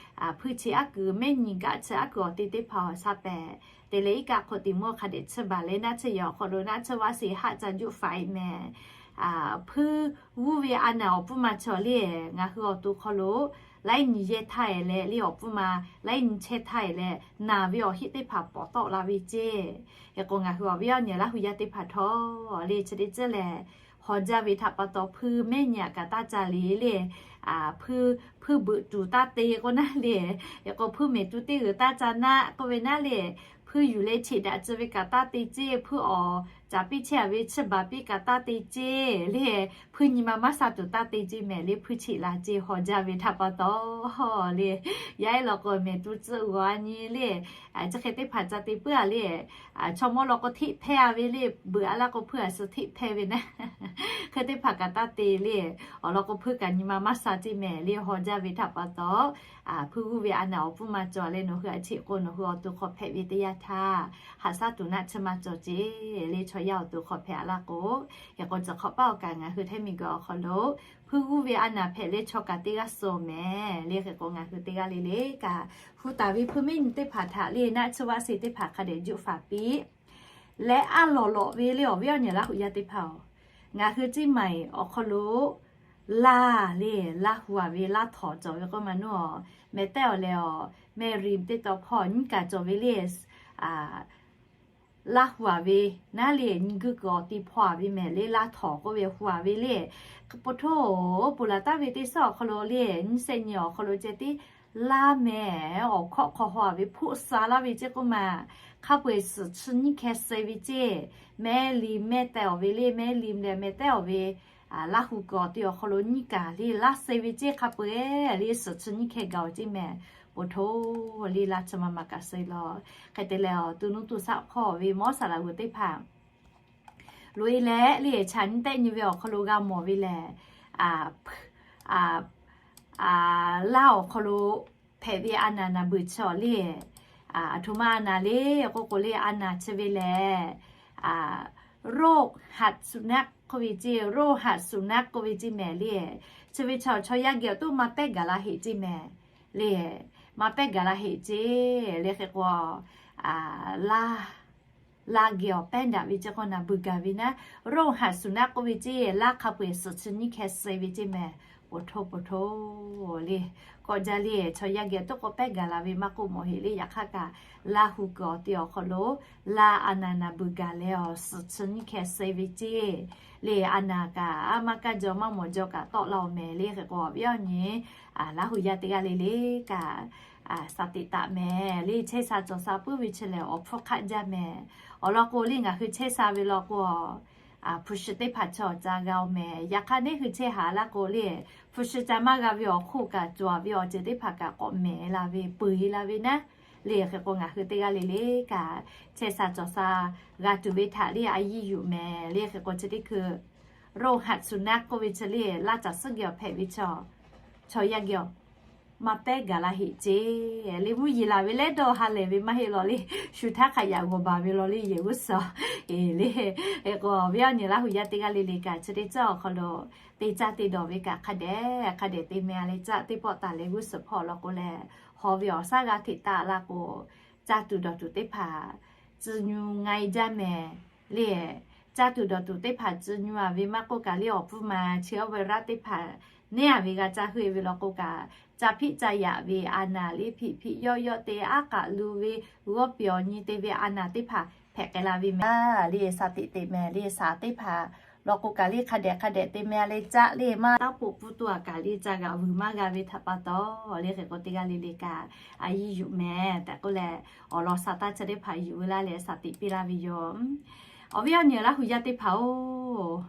Hpuiˇ cheꞈ aˉ kuiˬ mehˉ nyi gaˆ chi aˉ kuiˬ awˬ te teˇ hpaˍ awˬ sha pehˍ te leh iˉ kaˆ hk'oˆ tiꞈ mawˇ hk'a dehꞈ tsuhˇ baˬ leh naˆ tsuhˇ yaꞈ awˬ hk'aw lo naˆ tsuhˇ vaˆ se haˆ ca juˆ faˍ e mehˍ. Hpuiˇ g'uˇ ve a naˍ awˬ pfuhˇ ma cawˬ le, ngaˬ hui awˬ to hk'aw lo laiˉ nyi yehˇ htaˇ e leh le awˬ pfuhˇ ma laiˉ nyi chehˇ htaˇ e leh naˍ ve awˬ heˆ teˇ hpaˍ pawˍ tawˆ la ve ceˇ. Hk'e k'o ngaˬ hui awˬ viˉ awˬ nyi Laˇ hu yaˇ teˇ hpaˍ htawˇ le chi teˇ tcuhˉ lehˬ, haw jaˇ ve htaꞈ pa taw hpuiˇ mehˉ nyi aꞈ kaꞈ taˇ ca le le, hpuiˇ, hpuiˇ beuꞈ tuˬ taˇ te k'oˆ naˉ le. Hk'e k'o hpuiˇ mehˍ tuˬ teˇ g'uiˬ taˇ ca naˆ k'oˆ ve naˉ le, hpuiˇ yuˬ leh cheꞈ daꞈ tcuh ve kaꞈ taˇ te ceˇ, hpuiˇ awˬ caˍ piˇ chehˇ a ve tsuhˇ baˬ piˇ kaꞈ taˇ te ceˇ le, hpuiˇ nyi ma maˇ sha tuˬ taˇ te ceˇ mehˍ le, hpuiˇ cheꞈ la ceˇ haw jaˇ ve htaꞈ pa taw le. Yaˇ ehˉ law k'o mehˍ tuˬ tcuh g'awˬ a nyi le, chi hk'e teˇ hpaˍ ca te puiˉ a le, chaw mawˇ law k'o hteˆ hpehˇ a ve le, beuꞈ a laˇ k'o hpuiˇ a suh hteˆ hpehˇ ve naˉ, hk'e teˇ hpaˍ kaꞈ taˇ te le. Awˬ lawn k'o hpuiˇ kaꞈ nyi ma maˇ sha ceˇ mehˍ le, haw jaˇ ve htaꞈ pa taw hpuiˇ g'uˇ ve a naˍ awˬ pfuhˇ ma cawˬ leh nawˬ hui a cheꞈ k'o nawˬ hui awˬ to hk'aw hpehꞈ ve teˇ yanˇ htaˇ, haꞈ shaˉ tuˬ naˆ tsuhˇ maˇ cawˬ ceˇ le, chaw yaˇ awˬ to hk'aw hpehꞈ a laˇ k'o. Hk'e k'o chi hk'awꞈ paˇ awˬ kaꞈ ngaˬ hui Htaiˇ miˬguiˬ awˬ hk'aw lo hpuiˇ g'uˇ ve a naˍ hpehꞈ leh chaw kaꞈ teˇ g'aˇ suh mehˍ le. Hk'e k'o ngaˬ hui teˇ g'aˇ le le kaꞈ, hu taˍ ve hpuiˇ mehˉ nyi teˇ hpaˍ htaꞈ le naˆ tsuhˇ vaˆ se teˇ hpaˍ hk'a dehꞈ juˆ faˍ piˇ leh a lawˬ lawꞈ ve le. Awˬ viˉ awˬ nyi Laˇ hu yaˇ teˇ hpaˍ-oˬ, ngaˬ hui Ceˇ maiˍ awˬ hk'aw lo laˇ le, laˇ hu a ve laˇ htawˍ cawˬ ve k'oˆ ma nuˇ-oˬ, mehˍ tehˉ awˬ leh awˬ mehˆ ri teˇ taw hpawˇ nyiˇ kaˬ cawˬ ve le. Laˇ hu a ve naˉ le, nyi guˇ kuiˬ awˬ ti hpawˇ a ve mehˍ le, laˇ htawˍ k'oˆ ve hu a ve le. K'o po htoˇ, ponˬ laˬ taˍ ve teˇ suhˉ awˬ hk'aw lo le, nyiˇ shehˆ nyi awˬ hk'aw lo ceh tiˉ laˇ mehˍ awˬ hkawˆ hk'aw haw a ve hpoˆ sha laˇ ve ceˇ k'oˆ ma. Hk'a peu-eˬ suhˍ chi nyiˇ hkeh suh ve ceˇ. Mehˆ li mehˆ tehˉ awˬ ve le, mehˆ li leh mehˍ tehˉ awˬ ve laˇ hu kuiˬ awˬ ti awˬ hk'aw lo nyiˇ kaˬ le laˇ suh ve ceˇ. Hk'a peu-eˬ le suhˍ chi nyiˇ hkeh gaˬ-oˬ ceˇ mehˍ. Po htoˇ le laˇ chi ma ma kaꞈ suh law. Hk'e te leh awˬ to nuˇ to shaˆ hpawˇ ve mawˇ saˍ laꞈ g'uˬ teˇ hpaˍ loꞈ e leh le, chaꞈ nyi tehˆ nyi ve awˬ hk'aw lo g'a mawˬ ve lehˬ, laˇ awˬ hk'aw lo hpehꞈ ve a naˍ naˍ beuˬ chi awˬ le. Aˬ htoꞈ ma a naˍ le k'oˆ k'o le, a naˍ chi ve lehˬ โรคหัดสุนัข k'oˆ ve ceˇ, โรคหัดสุนัข k'oˆ ve ceˇ mehˍ le. Chi ve chaw chaw yaˇ geh awˬ toˆ maˇ pehˉ gaˬ la heˆ ceˇ mehˍ le. Maˇ pehˉ gaˬ la heˆ ceˇ le hk'e k'o, laˇ laˇ geh awˬ pehˉ daꞈ ve ceˇ k'o naˬ beuˬ gaˬ ve naˉ, โรคหัดสุนัข k'oˆ ve ceˇ laˇ hk'a peu-eˬ suhˍ chi nyiˇ hkeh suh ve ceˇ mehˍ. Poˬ htoˇ poˬ htoˇ le. Kawˆ jaˇ le, chaw yaˇ geh awˬ toˆ k'o pehˉ gaˬ la ve maˇ k'oˆ mawˬ heˆ le. Yaꞈ hk'aˇ kaꞈ laˇ hu kuiˬ awˬ te awˬ hk'aw lo laˇ a naˍ naˍ beuˬ gaˬ leh awˬ suhˍ chi nyiˇ hkeh suh ve ceˇ le. A naˍ kaꞈ a maˇ kaˇ jaw maˇ mawˬ jaw kaꞈ tawˆ la-oˬ mehˍ le hk'e k'o, awˬ viˉ awˬ nyi laˇ hu yaˇ teˇ g'aˇ le le kaꞈ สติ taˍ mehˍ le. Chehˇ sha cawˬ sha puiˉ ve chi lehˬ awˬ hpfuhˇ hk'aˆ jaˇ mehˍ. Awˬ lawn k'o le ngaˬ hui chehˇ sha ve law k'o, hpu shi teˇ hpaˍ chaw ca g'a-oˬ mehˍ. Yaꞈ hk'aˇ neˇ hui chehˇ haˍ laˇ k'o le, hpu shi ca maˇ g'a ve awˬ hk'oˆ kaꞈ cawˬ ve awˬ ceuˬ teˇ hpaˍ kaꞈ k'awꞈ mehˍ la ve peuˬ-e la ve naˉ le hk'e k'o, ngaˬ hui teˇ g'aˇ le le kaꞈ chehˇ sha cawˬ sha g'a tuˬ ve htaꞈ le a yiˇ yuˬ mehˍ le hk'e k'o, chi teˇ hkui โรคหัดสุนัข k'oˆ ve chi le laˇ caˬ suhˉ geh awˬ hpehꞈ ve chaw, chaw yaˇ geh awˬ maˇ pehˉ gaˬ la heˆ ceˇ le. Mvuhˇ yeˬ laˬ ve leh dawˇ ha lehˬ ve maˇ heˆ law le. Shu htaˇ hk'a yaꞈ g'awˬ baˬ ve law le yehˬ g'uˇ suhˍ-oˬ le. Hk'e k'o awˬ viˉ awˬ nyi laˇ hu yaˇ teˇ g'aˇ le le kaꞈ chi teˇ caˇ awˬ hk'aw lo te caˇ te dawˬ ve kaꞈ hk'a dehꞈ hk'a dehꞈ te meh a leh caˇ teˇ pawˆ taˍ leh g'uˇ suhˍ hpawˇ law k'o lehˬ, haw ve awˬ shaˉ g'a hteꞈ taˆ la k'o, caˇ tuˬ dawˬ tuˬ teˇ hpaˍ tcuh nyu nga-e jaˇ mehˍ le. Caˇ tuˬ dawˬ tuˬ teˇ hpaˍ tcuh nyu a ve maˇ k'oˆ kaꞈ le awˬ pfuhˇ ma chi awˬ ve raˇ teˇ hpaˍ neˉ a ve g'a caˇ hui ve law k'o kaꞈ, caˇ hpiˆ caˇ yaꞈ ve a naˍ le hpiꞈ hpiꞈ yawˆ yawˆ te aˉ k'aꞈ lu ve g'awˇ piˍ awˬ nyi te ve a naˍ teˇ hpaˍ hpehꞈ k'ai la ve mehˍ le. Sha teꞈ teꞈ mehˍ le. Shaˍ teˇ hpaˍ law k'o kaꞈ le hk'a dehꞈ hk'a dehꞈ te meh a leh caˇ le maˇ taˉ poꞈ pfuhˇ tuˬ a kaꞈ le ca g'aꞈ vuiˬ maˇ g'a ve htaꞈ pa taw le hk'e k'o teˇ g'aˇ le le kaꞈ a yiˇ yuˬ mehˍ tehꞈ k'oˆ leh, awˬ lawn sha taˇ chi teˇ hpaˍ yuˬ ve laˇ leh sha teꞈ piˇ laˇ ve yoˬ. Awˬ viˉ awˬ nyi laˇ hui yaˇ teˇ hpaˍ-oˬ,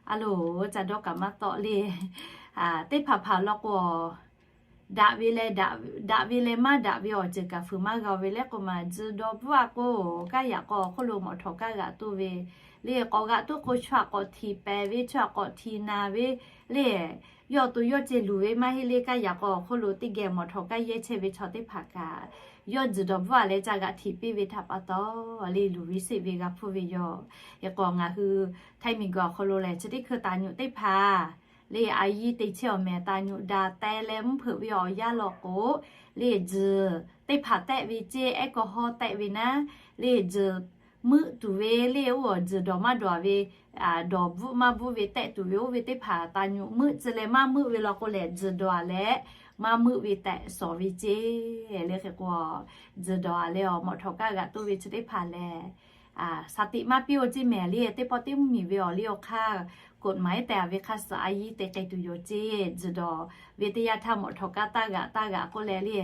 a loˬ ca dawˇ kaꞈ maˇ tawˆ le. Teˇ hpaˍ hpaˍ law k'o daꞈ ve leh daꞈ ve leh maˇ daꞈ ve awˬ ceuˬ kaꞈ fuiˍ maˇ g'a ve leh k'o maˬ tzuhˬ dawˬ bvuhˆ a k'o, kaˇ yaꞈ k'aw awˬ hk'oˆ lo mawˬ htawˍ kaˇ g'aꞈ toˇ ve le. K'awꞈ g'aꞈ toˇ k'o chaw aꞈ k'awꞈ htiˍ pehˍ ve, chaw aꞈ k'awꞈ htiˍ naˍ ve le. Yawˇ to yawˇ ceh luˬ ve maˇ heˆ le. Kaˇ yaꞈ k'aw awˬ hk'oˆ lo teˇ geh mawˬ htawˍ kaˇ yehˇ chehˇ ve chaw teˇ hpaˍ kaꞈ yawˇ tzuhˬ dawˬ bvuhˆ a leh ca g'aꞈ htiˍ piˇ ve htaꞈ pa taw le luˬ ve seˆ ve g'a hpuˇ ve yoˬ. Hk'e k'o ngaˬ hui htaiˇ miˬ guiˬ awˬ hk'aw lo lehˬ chi teˇ hkui taˍ nyuꞈ teˇ hpaˍ le a yiˇ te chehˇ awˬ mehˍ taˍ nyuꞈ daꞈ teh leh mvuhˇ hpeuꞈ ve awˬ yanˇ law k'o le tzuhˬ teˇ hpaˍ tehˆ ve ceˇ, ehˉ k'aw hawˉ tehˆ ve naˉ le tzuhˬ meuˆ tuˬ ve le oˇ awˬ tzuhˬ dawˬ maˇ dawˬ ve, dawˬ bvuhˆ maˇ bvuhˆ ve tehˆ tuˬ ve oˇ ve teˇ hpaˍ taˍ nyuꞈ meuˆ tcuh leh maˇ meuˆ ve law k'o lehˬ tzuhˬ dawˬ a leh maˇ meuˆ ve tehꞈ shawˍ ve ceˇ le hk'e k'o, tzuhˬ dawˬ a leh awˬ mawˬ htawˍ kaˇ g'aꞈ toˇ ve chi teˇ hpaˍ lehˬ, sha teꞈ maˇ piˇ-oˬ ceˇ mehˍ le. Teˇ pawˆ teˇ mvuhˇ miˬ ve awˬ liˇ awˬ hk'aˇ กฎหมาย tehꞈ a ve hk'aˇ suh a yiˇ te k'ai tuˬ yoˬ ceˇ. Tzuhˬ dawˬ ve teˇ yanˇ htaˇ mawˬ htawˍ kaˇ taˇ g'aꞈ taˇ g'aꞈ k'oˆ leh le,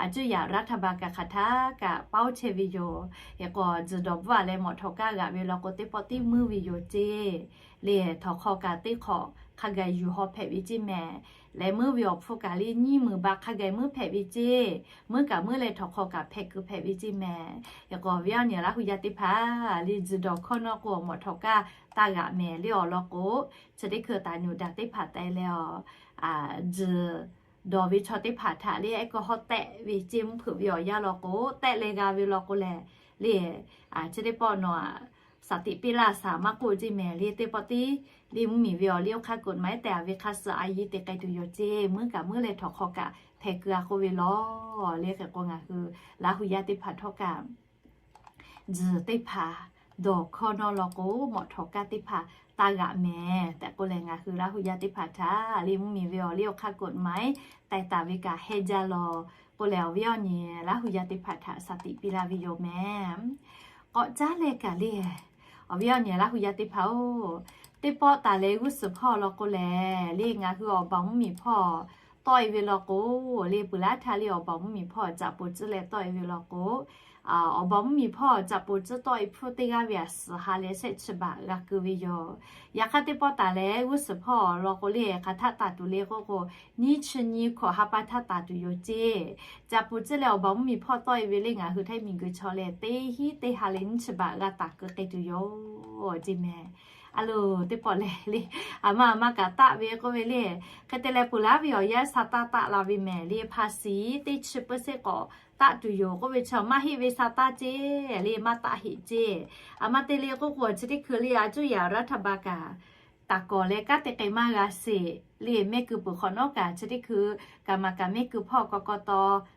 a cuˇ yaꞈ รัฐบาล kaꞈ hk'aˬ htaˇ kaꞈ paoˇ chehˇ ve yoˬ. Hk'e k'o tzuhˬ dawˬ bvuhˆ a leh mawˬ htawˍ kaˇ g'aꞈ ve law k'o teˇ pawˆ teˇ meuˇ ve yoˬ ceˇ le. Htawnˍ hk'aw kaꞈ teˇ hk'awꞈ hk'a gaˬ yuˬ haw hpehꞈ ve ceˇ mehˍ. Leh meuˇ ve awˬ hpfuhˇ kaꞈ le nyiˇ meunˍ ba hk'a gaˬ meuˇ hpehꞈ ve ceˇ. Meuˇ kaꞈ meuˇ leh htawnˍ hk'aw kaꞈ hpehꞈ keu hpehꞈ ve ceˇ mehˍ. Hk'e k'o awˬ viˉ awˬ nyi laˇ hui yaˇ teˇ hpaˍ le tzuhˬ dawˬ hkawˇ nawˉ k'o mawˬ htawˍ kaˇ taˇ g'aꞈ mehˍ le awˬ lawn k'o, chi teˇ hkui taˍ nyuꞈ daꞈ teˇ hpaˍ teh leh awˬ tzuhˬ dawˬ ve chaw teˇ hpaˍ htaꞈ le ehˉ k'aw hawˉ tehˆ ve ceˇ mvuhˇ hpeuꞈ ve awˬ yanˇ law k'o tehˆ leh g'a ve law k'o lehˬ le, chi teˇ pawˆ nawˬ sha teꞈ piˇ laˇ shaˍ maˇ k'oˆ ceˇ mehˍ le. Teˇ pawˆ tiˉ le mvuhˇ miˬ ve awˬ liˇ awˬ hk'aˇ กฎหมาย tehꞈ a ve hk'aˇ suh a yiˇ te k'ai tuˬ yoˬ ceˇ. Meuˇ kaꞈ meuˇ leh htawnˍ hk'aw kaꞈ hpehꞈ keu a k'oˆ ve law le. Hk'e k'o ngaˬ hui laˇ hui yaˇ teˇ hpaˍ htawˇ kaꞈ tzuhˬ teˇ hpaˍ dawˬ hkawˇ nawˉ law k'o mawˬ htawˍ kaˇ teˇ hpaˍ taˇ g'aꞈ mehˍ tehꞈ k'oˆ leh ngaˬ hui laˇ hui yaˇ teˇ hpaˍ htaꞈ le mvuhˇ miˬ ve awˬ liˇ awˬ hk'aˇ กฎหมาย tehꞈ taˍ ve kaꞈ heh jaˇ law k'oˆ leh awˬ viˉ awˬ nyi laˇ hui yaˇ teˇ hpaˍ htaꞈ sha teꞈ piˇ laˇ ve yoˬ mehˍ. K'awꞈ caˉ leh kaꞈ le, awˬ viˉ awˬ nyi laˇ hui yaˇ teˇ hpaˍ-oˬ, teˇ pawˆ taˍ leh g'uˇ suhˍ hpawˇ law k'o lehˬ le ngaˬ hui awˬ baˬ mvuhˇ miˬ hpawˇ tawˆ-e ve law k'o le peuˬ laˇ htaˇ le awˬ baˬ mvuhˇ miˬ hpawˇ caꞈ poˍ tcuhˉ leh tawˆ-e ve law k'o, awˬ baˬ mvuhˇ miˬ hpawˇ caꞈ poˍ tcuhˉ tawˆ-e hpfuhˇ teˇ g'aˇ ve a suhˍ ha leh shehˆ chi baꞈ g'a keu ve yoˬ. Yaꞈ hk'aˇ teˇ pawˆ taˍ leh g'uˇ suhˍ hpawˇ law k'o le hk'aˬ htaˆ taˍ tuˬ le k'oˆ k'o, nyiˇ chi nyi hkawꞈ ha pa htaˆ taˍ tuˬ yoˬ ceˇ. Caꞈ poˍ tcuhˉ leh awˬ baˬ mvuhˇ miˬ hpawˇ tawˆ-e ve le ngaˬ hui htaiˇ miˬ guiˬ chaw lehˬ teˇ hinˉ teˇ ha leh nyiˇ chi baꞈ g'a taˍ keu k'ai tuˬ yoˬ ceˇ mehˍ. A loˬ teˇ pawˆ lehˬ le, a ma a ma kaꞈ taˆ ve k'oˆ ve le, hk'e te leh peuˬ laˇ ve awˬ yanˇ sha taˇ taˆ la ve mehˍ le. ภาษี teˇ chi เปอร์เซ็นต์ k'awꞈ taˆ tuˬ yoˬ k'oˆ ve chi maˇ heˆ ve sha taˇ ceˇ le, maˇ taˆ heˆ ceˇ. A ma te le k'oˆ k'o chi teˇ hkui le a cuˇ yaꞈ รัฐบาล kaꞈ taˍ kawˍ leh kanˉ te k'ai maˇ g'a sheˍ le. Mehˆ kuiˬ peuˬ hk'awꞈ nawˉ kaꞈ chi teˇ hkui กรรมการ mehˆ kuiˬ hpawˇ กกต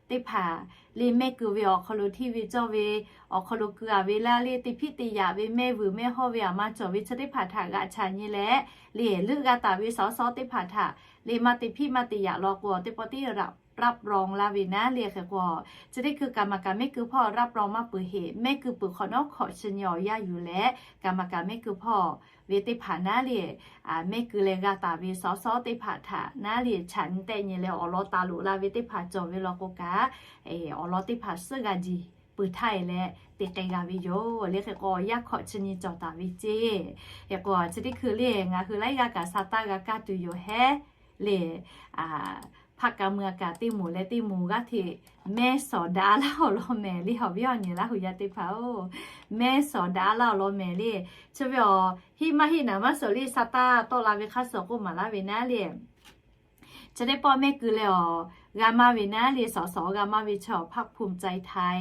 teˇ hpaˍ le mehˆ kuiˬ ve awˬ hk'aw lo hteˇ ve cawˇ ve, awˬ hk'aw lo keu-a ve laˇ le, te hpiˆ te yaꞈ ve mehˆ vuiˬ mehˆ hawˇ ve aˬ ma cawˬ ve chi teˇ hpaˍ htaꞈ g'aꞈ chaꞈ nyi leh, le leuˆ g'a taˍ ve สส teˇ hpaˍ htaꞈ le maˇ te hpiˆ maˇ te yaꞈ law k'o, teˇ pawˆ teˇ รับรอง laˇ ve naˉ le. Hk'e k'o, chi teˇ hkui กรรมการ mehˆ kuiˬ hpawˇ รับรอง maˇ peuˬ heꞈ, mehˆ kuiˬ peuˬ hk'awꞈ nawˉ hkawꞈ chi nyi awˬ yanˇ yuˬ leh กรรมการ mehˆ kuiˬ hpawˇ ve teˇ hpaˍ naˉ le, mehˆ kuiˬ leh g'a taˍ ve สส teˇ hpaˍ htaꞈ naˉ le chaꞈ nyi tehˆ nyi leh awˬ lawn taˍ loꞈ la ve teˇ hpaˍ cawˬ ve law k'o kaꞈ, awˬ lawn teˇ hpaˍ suhˉ g'a jiˬ peuˬ htaˇ e leh te k'ai g'a ve yoˬ le. Hk'e k'o, yaˇ hkawꞈ chi nyi cawˬ taˍ ve ceˇ. Hk'e k'o, chi teˇ hkui le ngaˬ hui laiˉ g'aˇ kaꞈ sa taˇ g'a kaˇ tuˬ yoˬ hehˉ le. Hpaˆ ka mui-a kaꞈ teˇ moˍ leh teˇ moˍ g'aˇ hteꞈ mehˇ sawˍ daꞈ laˇ awˬ lawn mehˍ le. Awˬ viˉ awˬ nyi Laˇ hu yaˇ teˇ hpaˍ-oˬ, mehˇ sawˍ daꞈ laˇ awˬ lawn mehˍ le. Chi ve awˬ heˆ maˇ heˆ naˍ maˇ suhˍ le, sa taˇ tawˆ la ve hk'aˇ suh k'oˆ maˍ laˇ ve naˉ le. Chi teˇ pawˆ mehˆ kuiˬ leh awˬ g'a maˇ ve naˉ le, สส g'a maˇ ve chaw พรรคภูมิใจไทย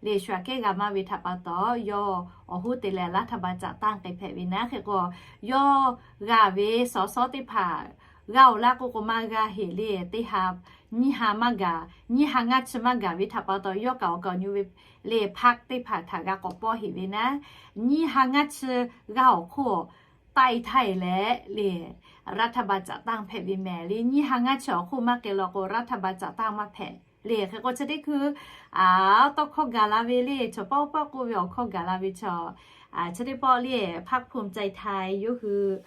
le shu aꞈ kehˉ g'a maˇ ve htaꞈ pa taw, yawˇ awˬ hoˉ te leh รัฐบาลจัดตั้ง k'ai hpehꞈ ve naˉ. Hk'e k'o, yawˇ g'a ve สส teˇ hpaˍ g'a-oˬ laˇ k'oˆ k'o maˇ g'a heˆ le. Teˇ ha nyiˇ ha maˇ gaˬ, nyiˇ ha ngaˇ chi maˇ gaˬ ve htaꞈ pa taw, yawˇ kaꞈ awˬ kaˍ awˬ nyu ve le พรรค teˇ hpaˍ htaꞈ g'a k'awꞈ pawˇ heˆ ve naˉ. Nyiˇ ha ngaˇ chi g'a awˬ hk'oˆ taˆ e htaˇ e leh le รัฐบาลจัดตั้ง hpehꞈ ve mehˍ le. Nyiˇ ha ngaˇ chi awˬ hk'oˆ maˇ k'ai law k'o รัฐบาลจัดตั้ง maˇ hpehꞈ le. Hk'e k'o, chi teˇ hkui a tawˇ hkawˇ gaˬ la ve le, chaw pawˆ pawˆ k'oˆ ve awˬ hkawˇ gaˬ la ve chaw, chi teˇ pawˆ le พรรคภูมิใจไทย yawˇ hui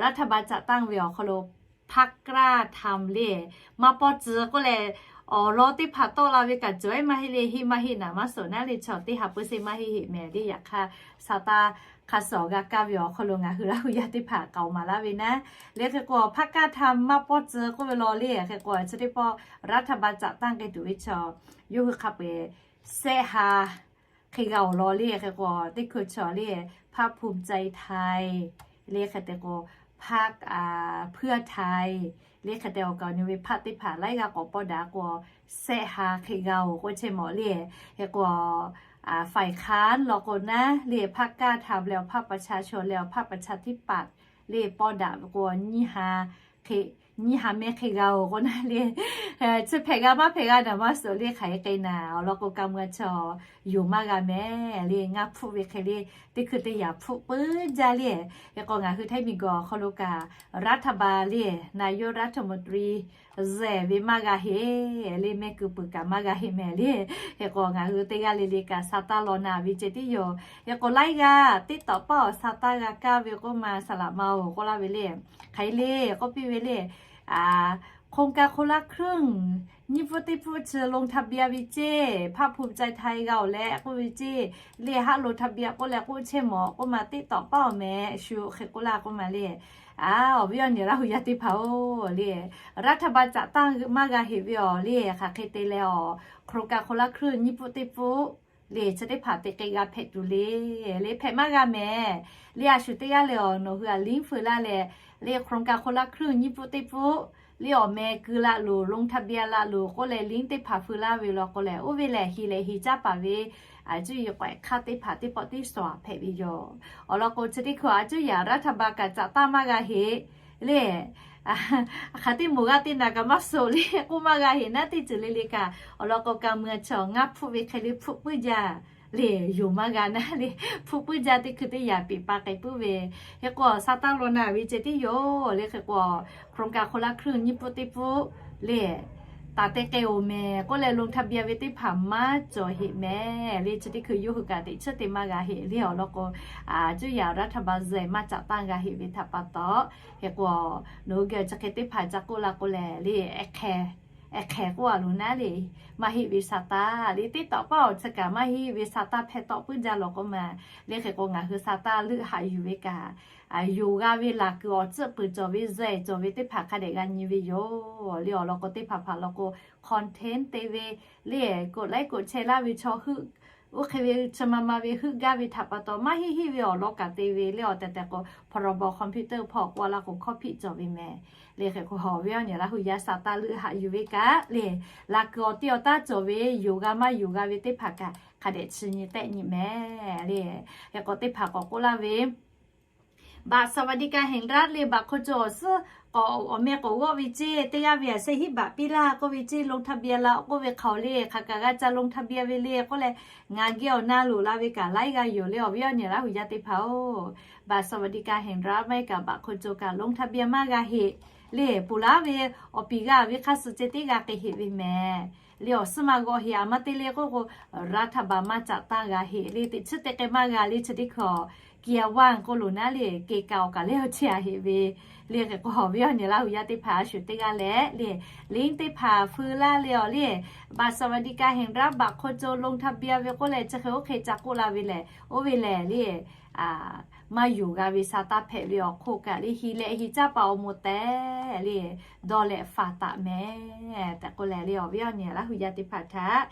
รัฐบาลจัดตั้ง ve awˬ hk'aw lo พรรคกล้าทำ le maˇ pawˇ tcuh k'oˆ leh, awˬ lawn teˇ hpaˍ tawˆ la ve kaꞈ cawˬ ehˉ maˇ heˆ le. Heˆ maˇ heˆ naˍ maˇ suhˍ naˉ le, chaw teˇ ha peuˬ se maˇ heˆ heˆ mehˍ le. Yaꞈ hk'aˇ, sa taˇ hk'a suhˍ g'a kaˇ ve awˬ hk'aw lo ngaˬ hui Laˇ hu yaˇ teˇ hpaˍ k'aoˍ maˍ laˇ ve naˉ le. Hk'e k'o, พรรคกล้าทำ maˇ pawˇ tcuh k'oˆ ve law le. Hk'e k'o, chi teˇ pawˆ รัฐบาลจัดตั้ง k'ai tuˬ ve chaw, yawˇ hui hk'a peu-eˬ sehˆ ha hk'e g'a awˬ lawn le. Hk'e k'o, teˇ hkui chaw le พรรคภูมิใจไทย le hk'e te k'o, พรรคเพื่อไทย le hk'e te awˬ kaˍ awˬ nu ve พรรค teˇ hpaˍ laiˉ g'aˇ k'awꞈ pawˇ daꞈ k'o, sehˆ ha hk'e g'a-oˬ k'oˆ chehˇ mawˬ le. Hk'e k'o, ฝ่ายค้าน law k'o naˉ le พรรคกล้าทำ leh awˬ พรรคประชาชน leh awˬ พรรคประชาธิปัตย์ le pawˇ daꞈ ve k'o, nyiˇ ha mehˆ hk'e g'a-oˬ k'o naˉ le, chi hpehꞈ g'a maˇ hpehꞈ g'a naˍ maˇ suhˍ le. Hk'aˬ hk'e k'ai naˍ awˬ lawn k'o, ka mui-a chaw yoˬ maˇ g'a mehˍ le. Ngaˇ hpfuhˆ ve hk'e le, teˇ hkui teˇ yaꞈ hpfuhˆ puiˉ jaˇ le. Hk'e k'o, ngaˬ hui Htaiˇ miˬguiˬ awˬ hk'aw lo kaꞈ รัฐบาล le นายกรัฐมนตรี zehˬ ve maˇ g'a heˆ le. Mehˆ kuiˬ peuˬ kaꞈ maˇ g'a heˆ mehˍ le. Hk'e k'o, ngaˬ hui teˇ g'aˇ le le kaꞈ sa taˇ law naˍ ve ceh tiˉ yoˬ. Hk'e k'o, laiˉ g'aˇ teˇ tawꞈ paˆ awˬ sa taˇ g'a kaˇ ve k'oˆ ma saˍ laꞈ ma-oˬ k'oˆ laˇ ve le. Hk'aˬ hk'e le k'oˆ piˇ ve le, โครงการคนละครึ่ง nyiˇ pfuhˆ teˇ pfuhˆ chi ลงทะเบียน ve ceˇ, พรรคภูมิใจไทย g'a-oˬ leh k'oˆ ve ceˇ le. Haˉ ลงทะเบียน k'oˆ leh k'oˆ chehˇ mawˬ k'oˆ ma, teˇ tawꞈ paˆ awˬ mehˍ shu hk'e k'oˆ laˇ k'oˆ ma le. A, awˬ viˉ awˬ nyi Laˇ hu yaˇ teˇ hpaˍ-oˬ le, รัฐบาลจัดตั้ง maˇ g'a heˆ ve awˬ le. Hk'aˬ hk'e te leh awˬ โครงการคนละครึ่ง nyiˇ pfuhˆ teˇ pfuhˆ le chi teˇ hpaˍ te k'ai g'a hpehꞈ tuˬ le, le hpehꞈ maˇ g'a mehˍ le. A shu teˇ g'aˇ le awˬ nawˬ hui a liˇ feu laˇ leh le โครงการคนละครึ่ง nyiˇ pfuhˆ teˇ pfuhˆ le awˬ meh keu laˇ loˬ, ลงทะเบียน laˇ loˬ k'oˆ leh liˇ teˇ hpaˍ feu laˇ ve law k'o lehˬ, oˇ ve lehˬ heˍ lehˬ heˍ caˇ paˍ ve a cuˇ yiˍ k'awehꞈ hk'aˇ teˇ hpaˍ teˇ pawˆ teˇ sawˍ hpehꞈ ve yoˬ. Awˬ lawn k'o, chi teˇ hkui a cuˇ yaꞈ รัฐบาล kaꞈ caꞈ tanˇ maˇ g'a heˆ le. Hk'aˬ teˇ moˍ g'aˇ teˇ naˍ kaꞈ maˇ suhˍ le k'oˆ maˇ g'a heˆ naˉ, teˇ ceuˬ le le kaꞈ. Awˬ lawn k'o, ka mui-a chaw ngaˇ hpfuhˆ ve hk'e le hpfuhˆ puiˉ jaˇ le, yoˬ maˇ g'a naˉ le. Hpfuhˆ puiˉ jaˇ teˇ hkui teˇ yaꞈ peꞈ pa k'ai puiˉ ve. Hk'e k'o, sa taˇ law naˍ ve ceh tiˉ yoˬ le. Hk'e k'o, โครงการคนละครึ่ง nyiˇ pfuhˆ teˇ pfuhˆ le taˍ te k'ai-oˬ mehˍ k'oˆ leh ลงทะเบียน ve teˇ hpaˍ maˇ cawˬ heˆ mehˍ le. Chi teˇ hkui yawˇ hui kaꞈ teꞈ chiˉ te maˇ g'a heˆ le. Awˬ lawn k'o, a cuˇ yaꞈ รัฐบาล zehˬ maˇ caꞈ tanˇ g'a heˆ ve htaꞈ pa taw, hk'e k'o, nawˬ hui geh chi hk'e teˇ hpaˍ ca k'oˆ la k'o lehˬ le, hk'e hk'e k'oˆ a loˬ naˉ le. Maˇ heˆ ve sa taˇ le, teˇ tawꞈ paˆ awˬ chi kaꞈ maˇ heˆ ve sa taˇ hpehˇ tawˆ puiˉ jaˇ law k'oˆ ma le. Hk'e k'o, ngaˬ hui sa taˇ leuˆ haꞈ yuˬ ve kaꞈ, yoˬ g'a ve laˬ kuiˬ awˬ tcuhˆ peuˬ cawˬ ve zehˬ cawˬ ve teˇ hpaˍ hk'a dehꞈ g'a nyi ve yoˬ le. Awˬ lawn k'o, teˇ hpaˍ hpaˍ law k'o, content te ve le, กดไลค์ กดแชร์ laˇ ve chaw heuˆ, oˇ hk'e ve chi ma ma ve heuˆ gaˇ ve htaꞈ pa taw, maˇ heˆ heˆ ve awˬ lawn kaꞈ te ve le. Awˬ tehˬ tehˬ k'o, พรบ คอมพิวเตอร์ hpawˇ k'oˆ laˇ k'o, copy cawˬ ve mehˍ le. Hk'e k'o, awˬ viˉ awˬ nyi Laˇ hu yaˇ sa taˇ leuˆ haꞈ yuˬ ve kaꞈ le, laˬ kuiˬ awˬ teˇ awˬ taˇ cawˬ ve yoˬ g'a maˇ yoˬ g'a ve teˇ hpaˍ kaꞈ hk'a dehꞈ chi nyi tehˆ nyi mehˍ le. Hk'e k'o, teˇ hpaˍ k'awꞈ k'oˆ laˇ ve, บัตรสวัสดิการแห่งรัฐ le, baꞈ hk'aw co awˬ suhˉ k'awꞈ awˬ meh k'awꞈ g'awˆ ve ceˇ, teˇ g'aˇ ve a shehˆ hiˉ baꞈ piˇ laˇ k'oˆ ve ceˇ, ลงทะเบียน la k'oˆ ve hk'aˬ le, hk'aˬ kaꞈ g'a ca ลงทะเบียน ve le k'oˆ leh, ngaˬ geh awˬ na loꞈ la ve kaꞈ laiˉ g'aˇ yoˬ le, awˬ viˉ awˬ nyi Laˇ huˍ yaˇ teˇ hpaˍ-oˬ. Baꞈ สวัสดิการแห่งรัฐ maˇ heˆ kaꞈ baꞈ hk'aw co kaꞈ ลงทะเบียน maˇ g'a heꞈ le, ponˬ laˇ ve awˬ piˍ g'a ve hk'a suh ceh tiˉ g'a k'ai heꞈ ve mehˍ le, awˬ suhˉ maˇ g'awˆ heꞈ, a maˇ te le k'oˆ k'o, รัฐบาล maˇ caꞈ tanˇ g'a heꞈ le, teꞈ chiˉ te k'ai maˇ g'a le, chi teˇ hkui awˬ เกียร์วัน k'oˆ lo naˉ le, keh kaꞈ awˬ kaˬ lehˬ awˬ chehˇ a heꞈ ve le. Hk'e k'o, awˬ viˉ awˬ nyi Laˇ huˍ yaˇ teˇ hpaˍ a shu teˇ g'aˇ leh le, liˇ teˇ hpaˍ feu laˇ le awˬ le, baꞈ สวัสดิการแห่งรัฐ baꞈ hk'aw co ลงทะเบียน ve k'oˆ leh, chi hk'e oˇ hk'e ca k'oˆ la ve lehˬ, oˇ ve lehˬ le, maˇ yonˍ g'a ve sa taˇ hpehꞈ ve awˬ hk'oˆ kaꞈ le, hiˍ leh hiˍ caˇ paˍ awˬ moˍ tehꞈ le, dawˇ leh faˍ taˍ mehˍ tehꞈ k'oˆ leh le, awˬ viˉ awˬ nyi Laˇ huˍ yaˇ teˇ hpaˍ htaꞈ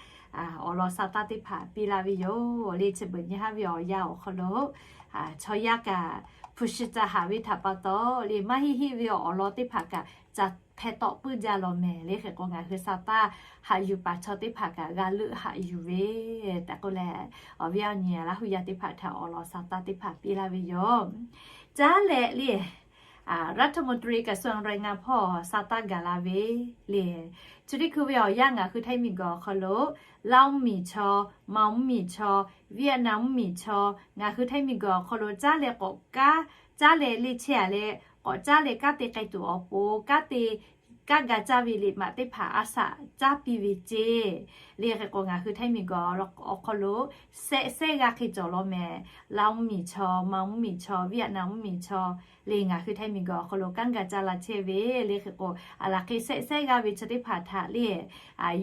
awˬ lawn sa taˇ teˇ hpaˍ piˇ laˇ ve yoˬ le. Chi beuꞈ nyi haˉ ve awˬ yanˇ awˬ hk'aw lo chaw yaˇ kaꞈ hpu shi ca haˍ ve htaꞈ pa taw le, maˇ heˆ heˆ ve awˬ lawn teˇ hpaˍ kaꞈ ca hpeh tawˆ puiˉ jaˇ law mehˍ le. Hk'e k'o, ngaˬ hui sa taˇ haꞈ yuˬ paˍ chaw teˇ hpaˍ kaꞈ g'a leuˆ haꞈ yuˬ ve tehꞈ k'oˆ leh, awˬ viˉ awˬ nyi Laˇ huˍ yaˇ teˇ hpaˍ htaꞈ awˬ lawn sa taˇ teˇ hpaˍ piˇ laˇ ve yoˬ. Caˉ leh le, รัฐมนตรีกระทรวงแรงงาน hpawˇ sa taˇ gaˬ la ve le, chi teˇ hkui ve awˬ yanˇ ngaˬ hui Htaiˇ miˬguiˬ awˬ hk'aw lo Laˇ mvuhˇmiˬ chaw, Manˍ mvuhˇmiˬ chaw, Vietnam mvuhˇmiˬ chaw, ngaˬ hui Htaiˇ miˬguiˬ awˬ hk'aw lo caˉ leh k'awꞈ kaˉ, caˉ leh le chehˇ a leh k'awꞈ caˉ leh kanˉ te k'ai tuˬ awˬ pon, kanˉ te, kanˉ ga caˇ ve liꞈ maꞈ teˇ hpaˍ a shaꞈ caˉ piˇ ve ceˇ le. Hk'e k'o, ngaˬ hui Htaiˇ miˬguiˬ awˬ hk'aw lo shehˆ shehˆ g'aˇ hk'e cawˬ law mehˍ. Laˇ mvuhˇmiˬ chaw, Manˍ mvuhˇmiˬ chaw, Vietnam mvuhˇmiˬ chaw le, ngaˬ hui Htaiˇ miˬguiˬ awˬ hk'aw lo kanˉ ga caˇ la chehˇ ve le. Hk'e k'o, a laˬ hk'e shehˆ shehˆ g'aˇ ve chi teˇ hpaˍ htaꞈ le,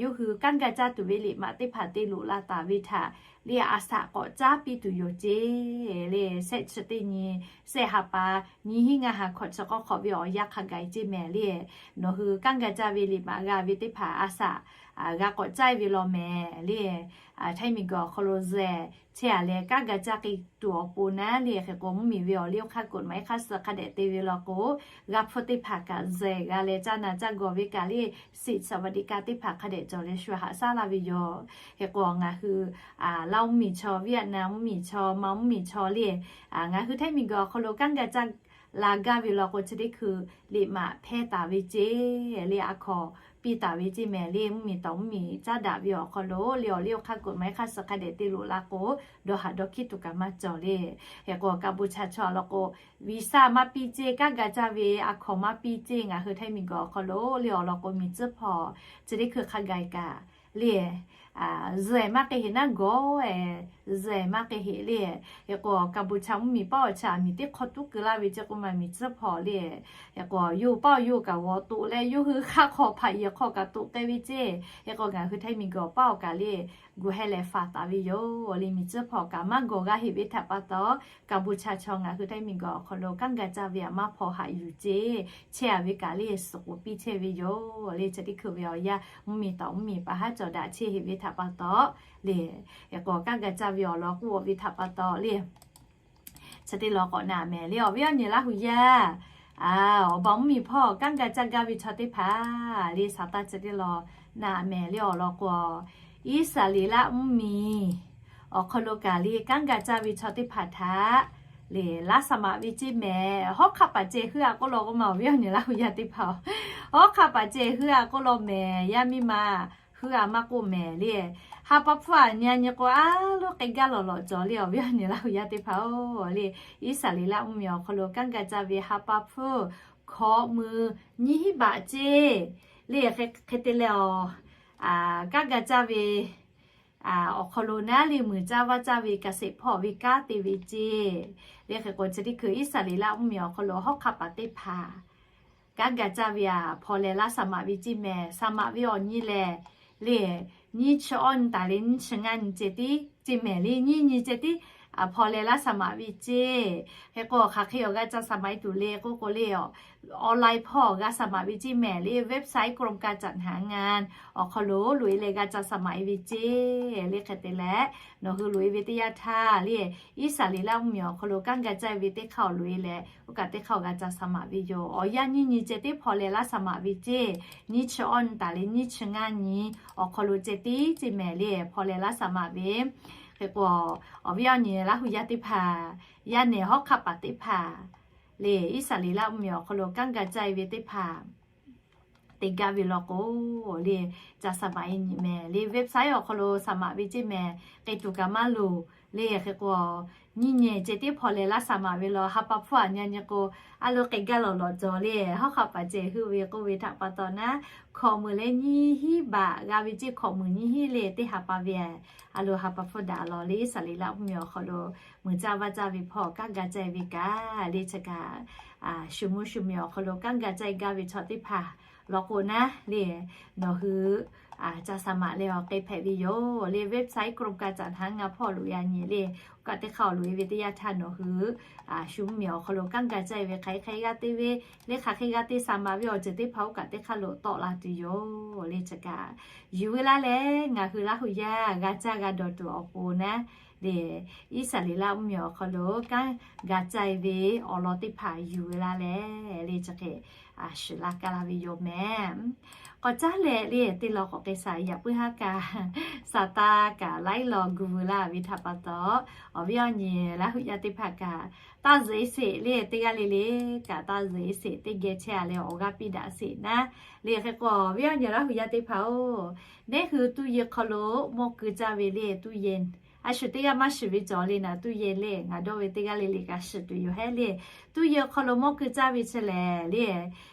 yawˇ hui kanˉ ga caˇ tuˬ ve liꞈ maꞈ teˇ hpaˍ te loꞈ la taˍ ve htaꞈ le, a shaꞈ k'awꞈ caˉ piˇ tuˬ yoˬ ceˇ le. Shehˆ chi teˇ nyi, shehˆ ha pa, nyiˇ hinˉ ngaˇ ha hkawꞈ chi k'awˇ hk'awꞈ ve awˬ yanˇ hk'a gaˬ ceˇ mehˍ le. Nawˬ hui kanˉ ga caˇ ve liꞈ maꞈ g'a ve teˇ hpaˍ a shaꞈ g'a k'awꞈ caˇ ve law mehˍ le. Htaiˇ miˬguiˬ awˬ hk'aw lo zehˬ chehˇ a leh kanˉ ga caˇ k'ai tuˬ awˬ pon naˉ le. Hk'e k'o, mvuhˇmiˬ ve awˬ liˇ awˬ hk'aˇ กฎหมาย hk'aˇ suh hk'a dehꞈ te ve law k'o, g'a hpfuhˇ teˇ hpaˍ kaꞈ zehˬ g'a leh caˇ na caˇ gawˬ ve kaꞈ le, สิทธิสวัสดิการ teˇ hpaˍ hk'a dehꞈ cawˬ leh shu haꞈ shaˉ laˇ ve yoˬ. Hk'e k'o, ngaˬ hui Laˇ mvuhˇmiˬ chaw, Vietnam mvuhˇmiˬ chaw, Manˍ mvuhˇmiˬ chaw le, ngaˬ hui Htaiˇ miˬguiˬ awˬ hk'aw lo kanˉ ga caˇ la gaˇ ve law k'o, chi teˇ hkui liꞈ maꞈ hpehˇ taˍ ve ceˇ le, a hkawnˍ piˇ taˍ ve ceˇ mehˍ le. Mvuhˇmiˬ tawˍ mvuhˇmiˬ caˉ daꞈ ve awˬ hk'aw lo le, awˬ liˇ awˬ hk'aˇ กฎหมาย hk'aˇ suh hk'a dehꞈ te loꞈ la k'o, dawˇ haꞈ dawˇ hkiˉ tuˬ kaꞈ maˇ cawˬ le. Hk'e k'o, Kaˍbuˍchaˍ chaw awˬ lawn k'o, visa maˇ piˇ ceˇ, kanˉ ga caˇ ve a hkawnˍ maˇ piˇ ceˇ, ngaˬ hui Htaiˇ miˬguiˬ awˬ hk'aw lo le awˬ lawn k'o, miˬ tcuhˉ hpawˇ chi teˇ hkui hk'a gaˬ kaꞈ le, zehˬ maˇ k'ai heꞈ naˉ gawˬ, zehˬ maˇ k'ai heꞈ le. Hk'e k'o, Kaˍbuˍchaˍ mvuhˇmiˬ paˉ awˬ chi a miˬ teˇ hk'aw tuˉ keu laˇ ve ceˇ k'oˆ ma, miˬ tcuhˉ hpawˇ le. Hk'e k'o, yawˇ paˉ awˬ yawˇ kaꞈ g'awˬ toꞈ leh, yawˇ hui hk'aˆ hk'aw hpaꞈ yehˬ hk'aw kaꞈ toꞈ k'ai ve ceˇ. Hk'e k'o, ngaˬ hui Htaiˇ miˬguiˬ paˉ awˬ kaꞈ le, gu heh leh faˍ taˍ ve yoˬ le. Miˬ tcuhˉ hpawˇ kaꞈ maˇ gawˬ g'a heꞈ ve htaꞈ pa taw, Kaˍbuˍchaˍ chaw ngaˬ hui Htaiˇ miˬguiˬ awˬ hk'aw lo kanˉ ga caˇ ve a maˇ hpaw haꞈ yuˬ ceˇ, chehˇ a ve kaꞈ le suhˍ k'oˍ piˇ chehˇ ve yoˬ le. Chi teˇ hkui ve awˬ yanˇ mvuhˇmiˬ tawˍ mvuhˇmiˬ pa haˉ cawˬ daꞈ chehˇ heꞈ ve htaꞈ pa taw le, hk'e k'o, kanˉ ga caˇ ve awˬ lawn k'oˆ ve htaꞈ pa taw le, chi teˇ lawn k'awꞈ naꞈ mehˍ le, awˬ viˉ awˬ nyi Laˇ huˍ yaˇ, awˬ baˬ mvuhˇmiˬ hpawˇ kanˉ ga caˇ gaˇ ve chaw teˇ hpaˍ le, sa taˇ chi teˇ lawn naꞈ mehˍ le. Awˬ lawn k'o, Iˉsaˍreˍlaˆ mvuhˇmiˬ awˬ hk'aw lo kaꞈ le kanˉ ga caˇ ve chaw teˇ hpaˍ htaꞈ le laˇ saˍ maꞈ ve ceˇ mehˍ. Hawˉ hk'aˆ paˍ ceh heuˆ a k'oˆ law k'oˆ ma, awˬ viˉ awˬ nyi Laˇ huˍ yaˇ teˇ hpaˍ-oˬ, hawˉ hk'aˆ paˍ ceh heuˆ a k'oˆ law mehˍ. Yaˇ miˇ ma heuˆ a maˇ k'oˆ mehˍ le. Ha pa hpfuhˇ a nyi a nyi k'o, a loˉ k'ai gaˇ lawˬ lawꞈ cawˬ le, awˬ viˉ awˬ nyi Laˇ huˍ yaˇ teˇ hpaˍ-oˬ le. Iˉsaˍreˍlaˆ mvuhˇmiˬ awˬ hk'aw lo kanˉ ga caˇ ve ha pa hpfuhˇ hkawꞈ mui nyiˇ hinˉ baꞈ ceˇ le. Hk'e te leh, kanˉ ga caˇ ve awˬ hk'aw lo naˉ le, muiˬ caˇ vaˇ caˇ ve kaꞈ sheˍ hpawˇ ve kanˉ te ve ceˇ le. Hk'e k'o, chi teˇ hkui Iˉsaˍreˍlaˆ mvuhˇmiˬ awˬ hk'aw lo hawˉ hk'aˆ paˍ teˇ hpaˍ kanˉ ga caˇ ve a hpaw leh laˇ saˍ maꞈ ve ceˇ mehˍ. Saˍ maꞈ ve awˬ nyi lehˬ le, nyiˇ chi awˇ nyi taˍ leh nyiˇ chi ngaˇ nyi ceh tiˉ ceˇ mehˍ le. Nyiˇ nyi ceh tiˉ hpaw leh laˇ saˍ maꞈ ve ceˇ. Hk'e k'o, hk'aˬ hk'e awˬ g'a ca saˍ maꞈ e tuˬ le k'oˆ k'o le, online hpawˇ g'a saˍ maꞈ ve ceˇ mehˍ le. Website กรมการจัดหางาน awˬ hk'aw lo loꞈ e leh g'a ca saˍ maꞈ e ve ceˇ le. Hk'e te leh, nawˬ hui loꞈ e ve teˇ yanˇ htaˇ le, Iˉsaˍreˍlaˆ mvuhˇmiˬ awˬ hk'aw lo kanˉ ga caˇ ve teˇ hk'aˇ awˬ loꞈ e leh, oˇ kaꞈ teˇ hk'aˇ awˬ g'a ca saˍ maꞈ ve yoˬ. Awˬ yanˇ nyiˇ nyi ceh tiˉ hpaw leh laˇ saˍ maꞈ ve ceˇ. Nyiˇ chi awˇ nyi taˍ leh nyiˇ chi ngaˇ nyi awˬ hk'aw lo ceh tiˉ ceˇ mehˍ le, hpaw leh laˇ saˍ maꞈ ve. Hk'e k'o, awˬ viˉ awˬ nyi Laˇ huˍ yaˇ teˇ hpaˍ, yaˇ nehˬ hawˉ hk'aˆ paˍ teˇ hpaˍ le Iˉsaˍreˍlaˆ mvuhˇmiˬ awˬ hk'aw lo kanˉ ga caˇ e ve teˇ hpaˍ te gaˇ ve law k'o, le ca saˍ maꞈ e nyi mehˍ le website awˬ hk'aw lo saˍ maꞈ ve ceˇ mehˍ, k'ai tuˬ kaꞈ maˇ loˍ le. Hk'e k'o, nyiˇ nyi ceh tiˉ hpaw leh laˇ saˍ maꞈ ve law, ha pa hpfuhˇ aꞈ nyi nyi k'o, a lo k'ai gaˇ lawˬ lawˬ cawˬ le. Hawˉ hk'aˆ paˍ ceh heuˆ ve k'oˆ ve htaꞈ pa taw naˉ, hkawꞈ meunˍ leh nyiˇ hinˉ baꞈ g'a ve ceˇ, hkawꞈ meunˍ nyiˇ hinˉ le teˇ ha pa ve a lo ha pa hpfuhˇ daꞈ law le Iˉsaˍreˍlaˆ mvuhˇmiˬ awˬ hk'aw lo muiˬ caˇ vaˇ caˇ ve hpawˇ kanˉ ga caˇ e ve kaꞈ le chi kaꞈ, shu mvuhˇ shu miˬ awˬ hk'aw lo kanˉ ga caˇ e gaˇ ve chaw teˇ hpaˍ law k'o naˉ le, nawˬ hui ca saˍ maꞈ leh awˬ k'ai hpehꞈ ve yoˬ le. Website กรมการจัดหางาน hpawˇ loꞈ e a nyi le, oˇ kaꞈ teˇ hk'aˇ awˬ loꞈ e ve teˇ yanˇ htaˇ nawˬ hui shu mvuhˇmiˬ awˬ hk'aw lo kanˉ ga caˇ e ve hk'aˬ hk'e hk'e g'aˇ te ve le, hk'aˬ hk'e g'aˇ te saˍ maꞈ ve awˬ ceuˬ teˇ hpaˍ oˇ kaꞈ teˇ hk'aˇ lo tawˆ la tuˬ yoˬ le. Chi kaꞈ yuˬ ve laˇ leh ngaˬ hui Laˇ hu yaˇ g'a caˇ g'a dawˬ tuˬ awˬ pon naˉ le, Iˉsaˍreˍlaˆ mvuhˇmiˬ awˬ hk'aw lo kanˉ ga caˇ e ve awˬ lawn teˇ hpaˍ yuˬ ve laˇ leh le chi hk'e shuˍ laˇ kaˇ laˇ ve yoˬ mehˍ. K'awꞈ caˉ leh le teˇ law k'awꞈ k'ai saˍ yaꞈ puiˉ haˉ kaꞈ, Saˍtanˍ kaꞈ laiˉ law gu veu laˇ ve htaꞈ pa taw, awˬ viˉ awˬ nyi Laˇ hu yaˇ teˇ hpaˍ kaꞈ, taˇ zuhꞈ e sheˍ le teˇ g'aˇ le le kaꞈ taˇ zuhꞈ e sheˍ, teˇ geh chehˇ a leh awˬ g'aˇ piˇ daꞈ sheˍ naˉ le. Hk'e k'o awˬ viˉ awˬ nyi Laˇ hu yaˇ teˇ hpaˍ-oˬ, neˇ hui tuˇ yeˬ hk'aw lo mawˇ keu caˇ ve le tuˇ yeˬ, a shu teˇ g'aˇ maˇ shiˍ ve cawˬ le naˉ, tuˇ yeˬ le ngaˬ dawˇ ve teˇ g'aˇ le le kaꞈ shiˍ tuˬ yoˬ hehˉ le. Tuˇ yeˬ hk'aw lo mawˇ keu caˇ ve chi lehˬ le,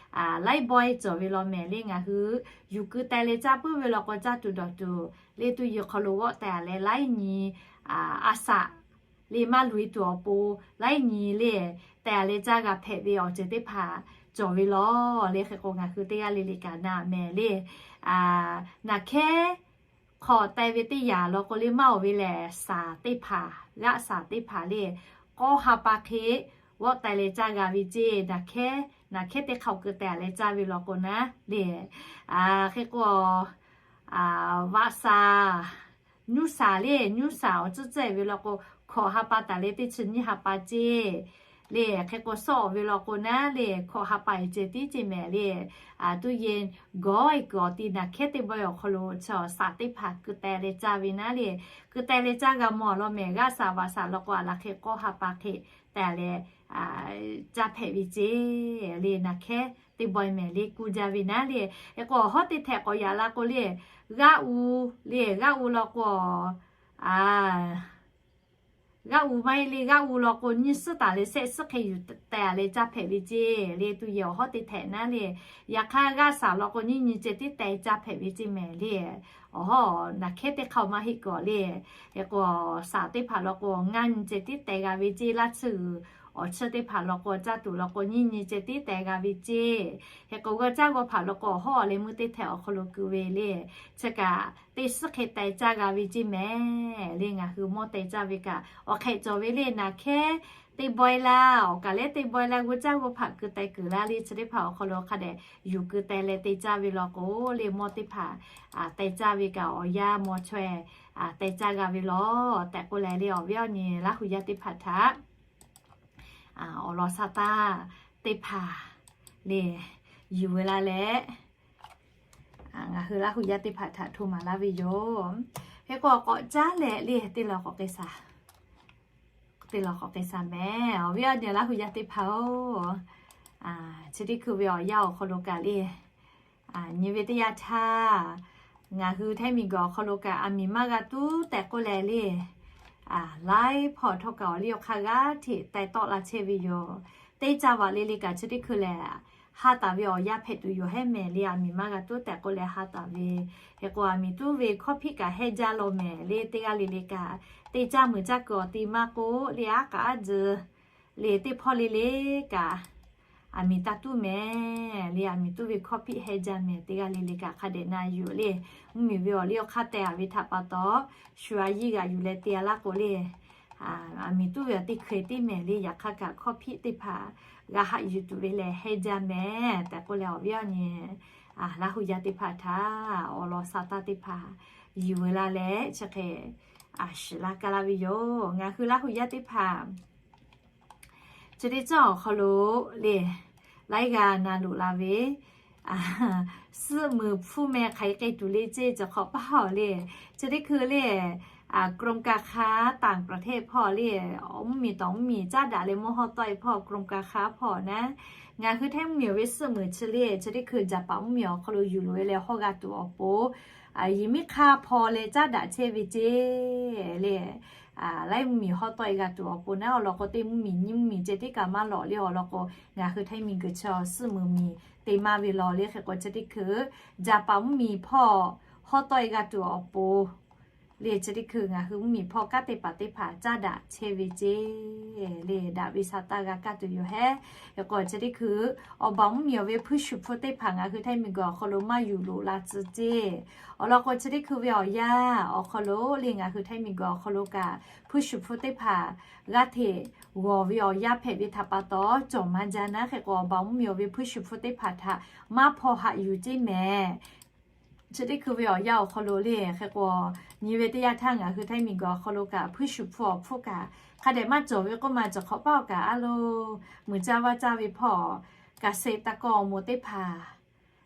laiˉ bawehˇ cawˬ ve law mehˍ le. Ngaˬ hui yuˬ keu teh leh caˇ puiˉ ve law k'o caˇ tuˬ dawˬ tuˬ le, tuˇ yeˬ hk'aw lo g'awˆ teh a leh laiˉ nyi a saꞈ le maˇ loꞈ e tuˬ awˬ pon laiˉ nyi le teh a leh caˇ g'a hpehꞈ ve awˬ ceuˬ teˇ hpaˍ cawˬ ve law le. Hk'e k'o ngaˬ hui teˇ g'aˇ le le kaꞈ na mehˍ le, naˬ hkehˉ hk'aw teh ve teˇ yanˇ law k'o le maˇ oˬ ve lehˬ, saˍ teˇ hpaˍ, g'aˆ saˍ teˇ hpaˍ le k'awˇ ha pa hk'e g'awˆ teh leh caˇ g'a ve ceˇ. Naˬ hkehˉ, naˬ hkehˉ teˇ hk'aˇ keu teh a leh caˇ ve law k'o naˉ le, hk'e k'o vaꞈ saˍ, nyuˇ saˍ le, nyuˇ saˍ awˬ tcuhˉ tcuhˉ e ve law k'o, hkawꞈ ha pa taˍ leh teˇ chi nyiˇ ha pa ceˇ le. Hk'e k'o sawˉ oˬ ve law k'o naˉ le, hkawꞈ ha pa e ceh tiˉ ceˇ mehˍ le, tuˇ yeˬ gawˇ e kuiˬ awˬ ti naˬ hkehˉ teˇ bawehˇ awˬ hk'aw lo chi saˍ teˇ hpaˍ keu teh leh caˇ ve naˉ le, keu teh leh caˇ g'a mawˬ law mehˍ. G'aˆ saˍ vaꞈ saˍ law k'o a laˬ hk'e k'awˇ ha pa hk'e teh leh caˇ hpehꞈ ve ceˇ le. Naˬ hkehˉ teˇ bawehˇ mehˍ le kuˇ jaˇ ve naˉ le. Hk'e k'o awˬ hawˉ teˇ htehꞈ k'awꞈ yaꞈ la k'o le, g'aˆ u le, g'aˆ u law k'o a g'aˆ u maˇ heˆ le, g'aˆ u law k'o nyiˇ suhˉ taˍ leh shehˆ suhˉ hk'e yuˬ teh a leh caˇ hpehꞈ ve ceˇ le. Tuˇ yeˬ awˬ hawˉ teˇ htehꞈ naˉ le, yaꞈ hk'aˇ g'aˆ saˍ law k'o nyiˇ nyi ceh tiˉ teh caˇ hpehꞈ ve ceˇ mehˍ le. Awˬ hawˉ naˬ hkehˉ teˇ hk'aˇ maˇ heˆ k'awꞈ le. Hk'e k'o saˍ teˇ hpaˍ law k'o ngaˇ nyi ceh tiˉ teh g'a ve ceˇ. Laˇ tsuhˇ g'uiˬ awˬ tsuhˇ teˇ hpaˍ law k'o caˇ tuˬ law k'o nyiˇ nyi ceh tiˉ teh g'a ve ceˇ. Hk'e k'o g'aw caˇ g'aw hpaꞈ law k'o awˬ hawˉ awˬ leh meuˇ teˇ htehꞈ awˬ hk'aw lo keu ve le, chi kaꞈ teˇ suhˉ hk'e teh caˇ g'a ve ceˇ mehˍ le. Ngaˬ hui mawˇ teh caˇ ve kaꞈ awˬ hk'ehꞈ cawˬ ve le. Naˬ hkehˉ teˇ bawehˇ laˇ, awˬ kaˬ lehˉ teˇ bawehˇ laˇ, g'uˇ caˇ g'uˇ hpaꞈ keu teh kuiˬ laˇ le, chi teˇ hpaˍ awˬ hk'aw lo hk'a dehꞈ yuˬ keu teh leh te caˇ ve law k'o le, mawˇ teˇ hpaˍ teh caˇ ve kaꞈ awˬ yanˇ maw chaweh teh caˇ g'a ve law tehꞈ k'oˆ leh le, awˬ viˉ awˬ nyi Laˇ hu yaˇ teˇ hpaˍ htaꞈ awˬ lawn sha taˇ teˇ hpaˍ le yuˬ ve laˇ leh, ngaˬ hui Laˇ hu yaˇ teˇ hpaˍ htaꞈ hto maˍ laˇ ve yoˬ. Hk'e k'o k'awꞈ caˉ leh le teˇ law k'awꞈ k'ai saˍ, teˇ law k'awꞈ k'ai saˍ mehˍ. Awˬ viˉ awˬ nyi Laˇ hu yaˇ teˇ hpaˍ-oˬ, chi teˇ hkui ve awˬ yanˇ awˬ hk'aw lo kaꞈ le, nyi ve teˇ yanˇ htaˇ, ngaˬ hui Htaiˇ miˬguiˬ awˬ hk'aw lo kaꞈ aˬ miˍ maˇ g'a tuˉ tehꞈ k'oˆ leh le, laiˉ hpawˇ htawˇ kaꞈ awˬ liˇ awˬ hk'aˇ g'aˇ hteꞈ teh tawˆ la chehˇ ve yoˬ. Teˇ caˇ vaꞈ le le kaꞈ chi teˇ hkui lehˬ, ha taˍ ve awˬ yanˇ hpehꞈ tuˬ yoˬ hehˉ mehˍ le. Aˬ miˍ maˇ g'a tuˉ tehꞈ k'oˆ leh ha taˍ ve, hk'e k'o aˬ miˍ tuˉ ve hkawˇ hpiˆ kaꞈ hehnˇ jaˇ law mehˍ le. Teˇ g'aˇ le le kaꞈ teˇ caˇ meuˬ caˇ kuiˬ awˬ ti maˇ k'oˆ le, aˉ k'aꞈ aˉ tzuhˬ le, teˇ hpawˇ le le kaꞈ aˬ miˍ taˇ tuˉ mehˍ le. Aˬ miˍ tuˉ ve hkawˇ hpiˆ hehnˇ jaˇ mehˍ. Teˇ g'aˇ le le kaꞈ hk'a dehꞈ na yuˬ le, mvuhˇmiˬ ve awˬ liˇ awˬ hk'aˇ teh a ve htaꞈ pa taw, shu a yiˇ g'aꞈ yuˬ leh te a laˇ k'o le, aˬ miˍ tuˉ ve awˬ teˇ hkui teˇ mehˍ le. Yaꞈ hk'aˇ kaꞈ hkawˇ hpiˆ teˇ hpaˍ g'a haꞈ yuˬ tuˬ ve lehˬ hehnˇ jaˇ mehˍ tehꞈ k'oˆ leh, awˬ viˉ awˬ nyi Laˇ hu yaˇ teˇ hpaˍ htaꞈ awˬ lawn sha taˇ teˇ hpaˍ yuˬ ve laˇ leh chi hk'e shiˍ laˇ kaˇ laˇ ve yoˬ. Ngaˬ hui Laˇ hu yaˇ teˇ hpaˍ chi teˇ cawˇ awˬ hk'aw lo le, laiˉ g'aˇ na loꞈ la ve, suhˆ meuˍ hpfuhˇ meh hk'aˬ hk'e k'ai tuˬ le ceˇ, cawˬ hk'awꞈ paˇ haw le. Chi teˇ hkui le, กรมการค้าต่างประเทศ hpawˇ le, mvuhˇmiˬ tawˍ mvuhˇmiˬ caˉ daꞈ leh mawˇ hawˉ tawˆ e hpawˇ กรมการค้า hpawˇ naˉ, ngaˬ hui htaiˇ mvuhˇmiˬ awˬ ve suhˆ meunˍ chi le chi teˇ hkui Japan mvuhˇmiˬ awˬ hk'aw lo yuˬ loꞈ e leh hawˇ g'a tuˬ awˬ pon, yehˬ miˉ hk'aˇ hpawˇ leh caˉ daꞈ chehˇ ve ceˇ le. Laiˉ mvuhˇmiˬ hawˉ tawˆ e g'a tuˬ awˬ pon naˉ, awˬ lawn k'o teˇ mvuhˇmiˬ nyiˇ mvuhˇmiˬ ceh tiˉ kaꞈ maˇ lawꞈ le. Awˬ lawn k'o ngaˬ hui htaiˇ miˬguiˬ chi suhˆ meunˍ miˬ te maˇ ve law le. Hk'e k'o chi teˇ hkui Japan mvuhˇmiˬ hpawˇ hawˉ tawˆ e g'a tuˬ awˬ pon le, chi teˇ hkui ngaˬ hui mvuhˇmiˬ hpawˇ kanˉ te paˍ teˇ hpaˍ caˉ daꞈ chehˇ ve ceˇ le. Daꞈ ve sha taˇ g'a kaˇ tuˬ yoˬ hehˉ. Hk'e k'o chi teˇ hkui awˬ baˬ mvuhˇmiˬ awˬ ve hpuiˇ shuˍ hpfuhˇ teˇ hpaˍ ngaˬ hui htaiˇ miˬguiˬ awˬ hk'aw lo maˇ yuˬ loꞈ la tcuh ceˇ. Awˬ lawn k'o chi teˇ hkui ve awˬ yanˇ awˬ hk'aw lo le ngaˬ hui htaiˇ miˬguiˬ awˬ hk'aw lo kaꞈ hpuiˇ shuˍ hpfuhˇ teˇ hpaˍ g'aˇ hteꞈ g'awˬ ve awˬ yanˇ hpehꞈ ve htaꞈ pa taw cawˬ maˇ jaˇ naˉ. Hk'e k'o awˬ baˬ mvuhˇmiˬ awˬ ve hpuiˇ shuˍ hpfuhˇ teˇ hpaˍ htaꞈ maˇ hpaw haꞈ yuˬ ceˇ mehˍ. Chi teˇ hkui ve awˬ yanˇ awˬ hk'aw lo le, hk'e k'o nyi ve teˇ yanˇ htaˇ ngaˬ hui htaiˇ miˬguiˬ awˬ hk'aw lo kaꞈ hpuiˇ shuˍ hpfuhˇ awˬ hpfuhˇ kaꞈ hk'a dehꞈ maˇ cawˬ ve k'oˆ ma cawˬ hk'awꞈ paˇ awˬ kaꞈ a lo, muiˬ caˇ vaˇ caˇ ve hpawˇ kaꞈ se taˇ kawˆ awˬ moˍ teˇ hpaˍ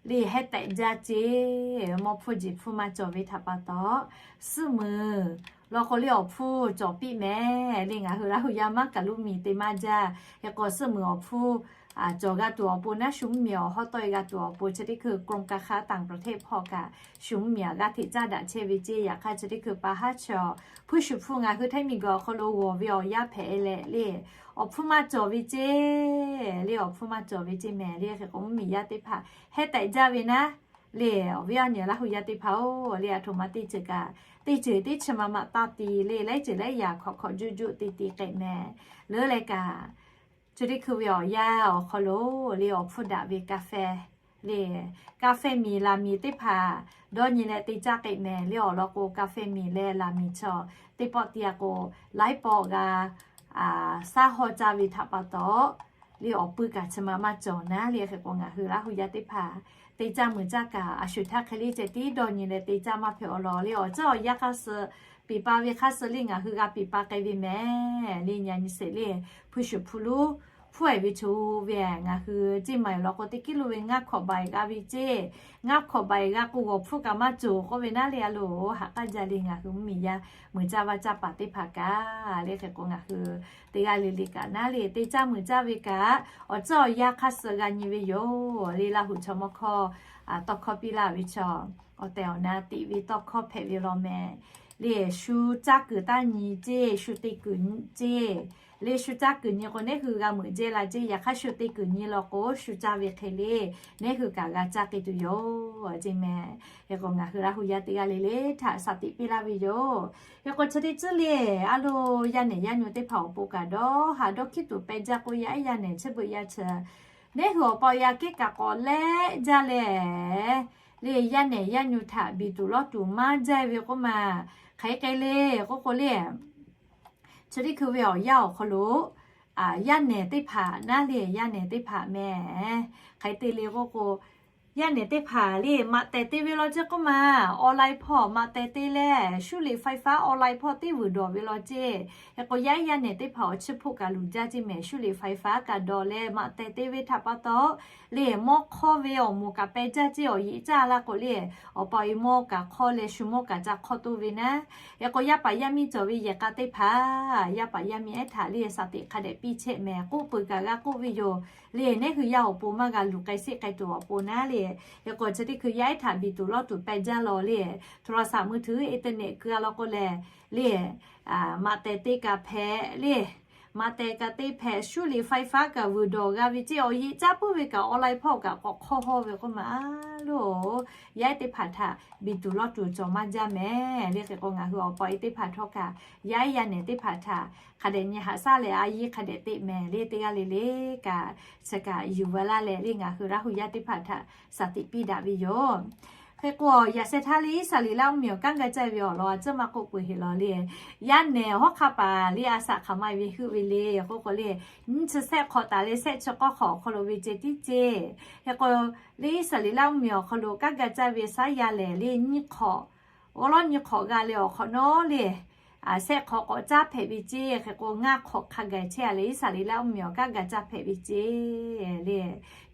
le hehˉ tehꞈ jaˇ ceˇ. Mawˇ hpfuhˇ jeˬ hpfuhˇ maˇ cawˬ ve htaꞈ pa taw, suhˆ meunˍ law k'o le awˬ hpfuhˇ cawˬ piˇ mehˍ le. Ngaˬ hui Laˇ hu yaˇ maˇ kaˬ lo miˬ te maˇ jaˇ. Hk'e k'o suhˆ meunˍ awˬ hpfuhˇ cawˬ g'a tuˬ awˬ pon naˉ, shu mvuhˇmiˬ awˬ hawˉ tawˆ e g'a tuˬ awˬ pon chi teˇ hkui กรมการค้าต่างประเทศ hpawˇ kaꞈ shu mvuhˇmiˬ aꞈ g'aˇ hteꞈ caˉ daꞈ chehˇ ve ceˇ. Yaꞈ hk'aˇ chi teˇ hkui pa haˉ chaw hpuiˇ shuˍ hpfuhˇ ngaˬ hui htaiˇ miˬguiˬ awˬ hk'aw lo g'awˬ ve awˬ yanˇ hpehꞈ e leh le, awˬ hpfuhˇ maˇ cawˬ ve ceˇ le, awˬ hpfuhˇ maˇ cawˬ ve ceˇ mehˍ le. Hk'e k'o mvuhˇmiˬ yaˇ teˇ hpaˍ hehˉ tehꞈ jaˇ ve naˉ le. Awˬ viˉ awˬ nyi Laˇ hu yaˇ teˇ hpaˍ-oˬ le, aˬ htoꞈ ma teˇ ceuˬ kaꞈ teˇ ceuˬ teˇ chi ma ma taˇ ti le, laiˉ ceuˬ laiˉ yaꞈ hk'awꞈ hk'awꞈ juˆ juˆ te te k'ai mehˍ. Leuˉ leh kaꞈ chi teˇ hkui ve awˬ yanˇ awˬ hk'aw lo le awˬ hpfuhˇ daꞈ ve กาแฟ le, กาแฟ miˬ laˬ miˬ teˇ hpaˍ dawˇ nyi leh te caˇ k'ai mehˍ le. Awˬ lawn k'o กาแฟ miˬ leh laˬ miˬ chaw teˇ pawˆ te a k'o laiˉ pawˆ g'a saˉ hawˇ caˇ ve htaꞈ pa taw le awˬ puiˇ kaꞈ chi ma maˇ cawˬ naˉ le. Hk'e k'o ngaˬ hui Laˇ hu yaˇ teˇ hpaˍ te caˇ muiˬ caˇ kaꞈ a shu htaˇ hk'e le ceh tiˉ dawˇ nyi leh te caˇ maˇ hpehꞈ awˬ lawn le. Awˬ ceuˬ awˬ yanˇ hk'aˇ suh piˍ pa ve hk'aˇ suh le ngaˬ hui g'a piˍ pa k'ai ve mehˍ le. Nyi a nyi sheˍ le, hpuiˇ shuˍ hpfuhˇ loˉ hpfuhˇ e ve chaw ve ngaˬ hui ceˇ maˬ awˬ lawn k'o teˇ kiˉ lo ve ngaˇ hkawꞈ baˬ g'a ve ceˇ. Ngaˇ hkawꞈ baˬ g'a k'o g'awˬ hpfuhˇ kaꞈ maˇ cawˬ k'oˆ ve naˉ le. A loˍ haꞈ k'aˇ jaˇ le ngaˬ hui mvuhˇmiˬ yaˇ muiˬ caˇ vaˇ caˇ paˍ teˇ hpaˍ kaꞈ le. Hk'e k'o ngaˬ hui teˇ g'aˇ le le kaꞈ naˉ le te caˇ muiˬ caˇ ve kaꞈ awˬ ceuˬ awˬ yanˇ hk'aˇ suh g'a nyi ve yoˬ le. Laˇ hu chaw mawˇ hkawˇ tawˇ hkawˇ piˇ laˇ ve chaw awˬ tehˬ awˬ na tiꞈ ve tawˇ hkawˇ hpehꞈ ve law mehˍ le. Shu caˇ kuiˬ taˇ nyi ceˇ, shu te kuiˬ nyi ceˇ le. Shu caˇ kuiˬ nyi k'o neˉ hui g'a meuꞈ jehˇ la ceˇ. Yaꞈ hk'aˇ shu te kuiˬ nyi law k'o shu caˇ ve hk'e le neˉ hui kaꞈ g'a caˇ k'ai tuˬ yoˬ ceˇ mehˍ. Hk'e k'o ngaˬ hui Laˇ hu yaˇ teˇ g'aˇ le le htaꞈ shaˍ tiꞈ piˇ laˇ ve yoˬ. Hk'e k'o chi teˇ tcuhˉ le, a loˍ yaˇ nehˬ yaˇ nyu teˇ hpaˍ awˬ pon kaꞈ dawˇ haꞈ dawˇ hkiˉ tuˬ pehˇ jaˇ k'o yaˇ ehˉ yaˇ nehˬ chi beuꞈ yaˇ chi neˉ hui awˬ pa awˬ yaˇ kehˉ kaꞈ k'awꞈ lehˆ jaˇ leh le, yaˇ nehˬ yaˇ nyu htaꞈ biˬ tuˬ lawˇ tuˬ maˇ jaˇ ve k'oˆ ma. Hk'aˬ hk'e le k'oˆ k'o le, chi teˇ hkui ve awˬ yanˇ awˬ hk'aw lo yaˇ nehˬ teˇ hpaˍ naˉ le, yaˇ nehˬ teˇ hpaˍ mehˍ. Hk'aˬ hk'e te le k'oˆ k'o, yaˇ nehˬ teˇ hpaˍ le maꞈ tehˬ te ve law ceˇ k'oˆ ma. Online hpawˇ maꞈ tehˬ te leh 修理ไฟฟ้า online hpawˇ teˇ vuiˬ dawˬ ve law ceˇ. Hk'e k'o yaˇ ehˉ yaˇ nehˬ teˇ hpaˍ awˬ chiˇ hpoˆ kaꞈ luˬ jaˇ ceˇ mehˍ. 修理ไฟฟ้า kaꞈ dawˬ leh maꞈ tehˬ te ve htaꞈ pa taw le mawˇ hk'awˇ ve awˬ moˍ kaꞈ pehˇ jaˇ ceˇ. Awˬ yeꞈ caˇ la k'o le awˬ pa awˬ e mawˇ kaꞈ hk'awˇ leh shu mawˇ kaꞈ ca hk'awˇ toˇ ve naˉ. Hk'e k'o yaˇ paˍ yaˇ miˇ cawˬ ve yehˬ k'a teˇ hpaˍ yaˇ paˍ yaˇ miˇ ehˉ htaꞈ le shaˍ tiꞈ hk'a dehꞈ piˇ chehˇ mehˍ. K'oˆ peuˬ kaꞈ g'a k'oˆ ve yoˬ le. Neˉ hui yaˇ awˬ pon maˇ g'a luˬ k'ai sheˆ k'ai tuˬ awˬ pon naˉ le. Hk'e k'o chi teˇ hkui yaˇ ehˉ htaꞈ biˬ tuˬ lawˇ tuˬ pehˇ jaˇ law le. โทรศัพท์มือถือ internet keu a law k'o lehˬ le maꞈ tehˬ te kaꞈ hpehꞈ le, maꞈ tehˬ kaꞈ te hpehꞈ, 修理ไฟฟ้า kaꞈ vuiˬ dawˬ g'a ve ceˇ. Awˬ yeꞈ caˇ puiˉ ve kaꞈ online hpawˇ kaꞈ k'awꞈ hk'awˇ hawˇ ve k'oˆ ma a loˍ. Yaˇ ehˉ teˇ hpaˍ htaꞈ biˬ tuˬ lawˇ tuˬ cawˬ maˇ jaˇ mehˍ le. Hk'e k'o ngaˬ hui awˬ pa awˬ e teˇ hpaˍ htawˇ kaꞈ yaˇ ehˉ yaˇ nehˬ teˇ hpaˍ htaꞈ hk'a dehꞈ nyi haꞈ shaˉ leh a yiˇ hk'a dehꞈ teꞈ mehˍ le. Teˇ g'aˇ le le kaꞈ chi kaꞈ yuˬ veu laˇ leh le ngaˬ hui Laˇ hu yaˇ teˇ hpaˍ htaꞈ shaˍ tiꞈ piˇ daꞈ ve yoˬ. Hk'e k'o yaꞈ sheh htaˇ le Iˉsaˍreˍlaˆ mvuhˇmiˬ awˬ kanˉ ga caˇ ve awˬ lawn a cuhˇ maˇ k'oˆ peuˬ heˍ law le. Yaˇ nehˬ hawˉ hk'aˇ paˍ le a shaꞈ hk'aˬ ma ve heuˆ ve le k'oˆ k'o le, nyiˇ chi shehˆ hk'awꞈ taˍ leh shehˆ chi k'awˇ hk'awꞈ awˬ hk'aw lo ve ceh tiˉ ceˇ. Hk'e k'o le Iˉsaˍreˍlaˆ mvuhˇmiˬ awˬ hk'aw lo kanˉ ga caˇ ve shaˉ yaˇ lehˬ le nyiˇ hk'awꞈ, awˉ lawˉ nyiˇ hk'awꞈ g'a leh awˬ hk'awꞈ nawˉ le shehˆ hk'awꞈ k'awꞈ caˉ hpehꞈ ve ceˇ. Hk'e k'o ngaˇ hk'awꞈ hk'a gaˬ chehˇ a leh Iˉsaˍreˍlaˆ mvuhˇmiˬ awˬ kanˉ ga caˇ hpehꞈ ve ceˇ le.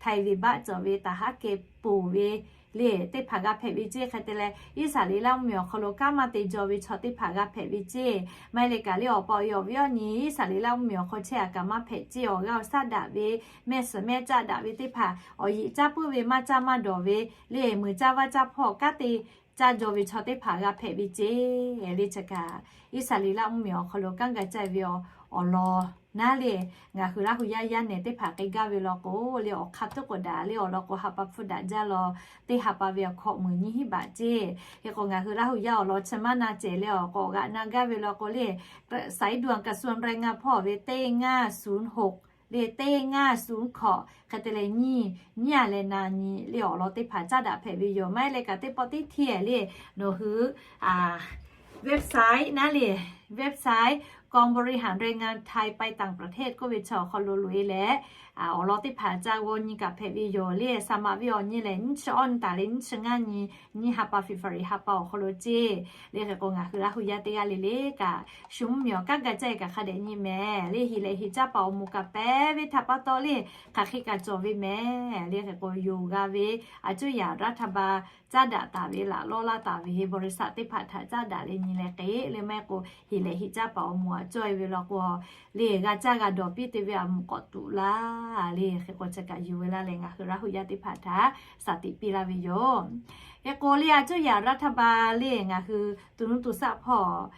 Htaiˍ ve baˆ cawˬ ve taˍ haˉ keh poˬ ve le teˇ hpaˍ g'a hpehꞈ ve ceˇ. Hk'e te leh, Iˉsaˍreˍlaˆ mvuhˇmiˬ awˬ hk'aw lo kanˉ maˇ te jaw ve chaw teˇ hpaˍ g'a hpehꞈ ve ceˇ. Maˇ heˆ leh kaꞈ le awˬ pa awˬ e awˬ viˉ awˬ nyi Iˉsaˍreˍlaˆ mvuhˇmiˬ awˬ hk'aw chehˇ a kaꞈ maˇ hpehꞈ ceˇ. Awˬ g'aˇ awˬ shaˉ daꞈ ve, mehˆ suhˍ mehˆ caˆ daꞈ ve teˇ hpaˍ, awˬ yeꞈ caˇ puiˉ ve maˇ caˇ maˇ dawˬ ve le, meuˬ caˇ vaˇ caˇ hpawˇ kanˉ te caˇ jaw ve chaw teˇ hpaˍ g'a hpehꞈ ve ceˇ. Le chi kaꞈ, Iˉsaˍreˍlaˆ mvuhˇmiˬ awˬ hk'aw lo kanˉ ga caˇ ve awˬ lawn naˉ le, ngaˬ hui Laˇ hu yaˇ yaˇ nehˬ teˇ hpaˍ k'ai gaˇ ve law k'o le, awˬ hk'aˇ tuˉ k'o daꞈ le awˬ lawn k'o ha pa hpfuhˇ daꞈ jaˇ law, teˇ ha pa ve awˬ hkawꞈ meuˍ nyiˇ hinˉ baꞈ ceˇ. Hk'e k'o ngaˬ hui Laˇ hu yaˇ awˬ lawn chi maˇ na cehˬ le awˬ k'awꞈ g'aꞈ na gaˇ ve law k'o le, สายด่วนกระทรวงแรงงาน hpawˇ ve เก้าห้าศูนย์หก le เก้าห้าศูนย์หก hk'e te leh nyiˇ nyiˇ a leh na nyi le awˬ lawn teˇ hpaˍ caˇ daꞈ hpehꞈ ve yoˬ. Maˇ heˆ leh kaꞈ teˇ pawˆ teˇ hteˇ le, nawˬ hui website naˉ le, website กองบริหารแรงงานไทยไปต่างประเทศ k'oˆ ve chi awˬ hk'aw lo loꞈ e leh, awˬ lawn teˇ hpaˍ ca g'aw nyi kaꞈ hpehꞈ ve yoˬ le. Saˍ maꞈ ve awˬ nyi lehˬ nyiˇ chi awˇ nyi taˍ leh nyiˇ chi ngaˇ nyi, nyiˇ ha pa February ha pa awˬ hk'aw lo ceˇ. Le hk'e k'o ngaˬ hui Laˇ hu yaˇ teˇ g'aˇ le le kaꞈ, shu mvuhˇmiˬ awˬ kanˉ ga caˇ e kaꞈ hk'a dehꞈ nyi mehˍ le. Heˍ leh heˍ caˇ paˍ awˬ moˍ kaꞈ pehˉ ve htaꞈ pa taw le, hk'aˬ hk'e kaꞈ cawˬ ve mehˍ le. Hk'e k'o yoˬ g'a ve, a cuˇ yaꞈ รัฐบาล caˇ daꞈ taˍ ve laꞈ lawˇ laˇ taˍ ve บริษัท teˇ hpaˍ htaꞈ caˇ daꞈ leh nyi leh k'e le maˇ heˆ k'o, heˍ leh heˍ caˇ paˍ awˬ moˍ a cawˇ e ve law k'o, le g'a caˇ g'a dawˬ piˇ te ve a moˍ k'awꞈ tuꞈ laˇ le. Hk'e k'o chi kaꞈ yuˬ ve laˇ leh ngaˬ hui Laˇ hu yaˇ teˇ hpaˍ htaꞈ shaˍ tiꞈ piˇ laˇ ve yoˬ. Hk'e k'o le a cuˇ yaꞈ รัฐบาล le ngaˬ hui to nuˇ to shaˆ hpawˇ,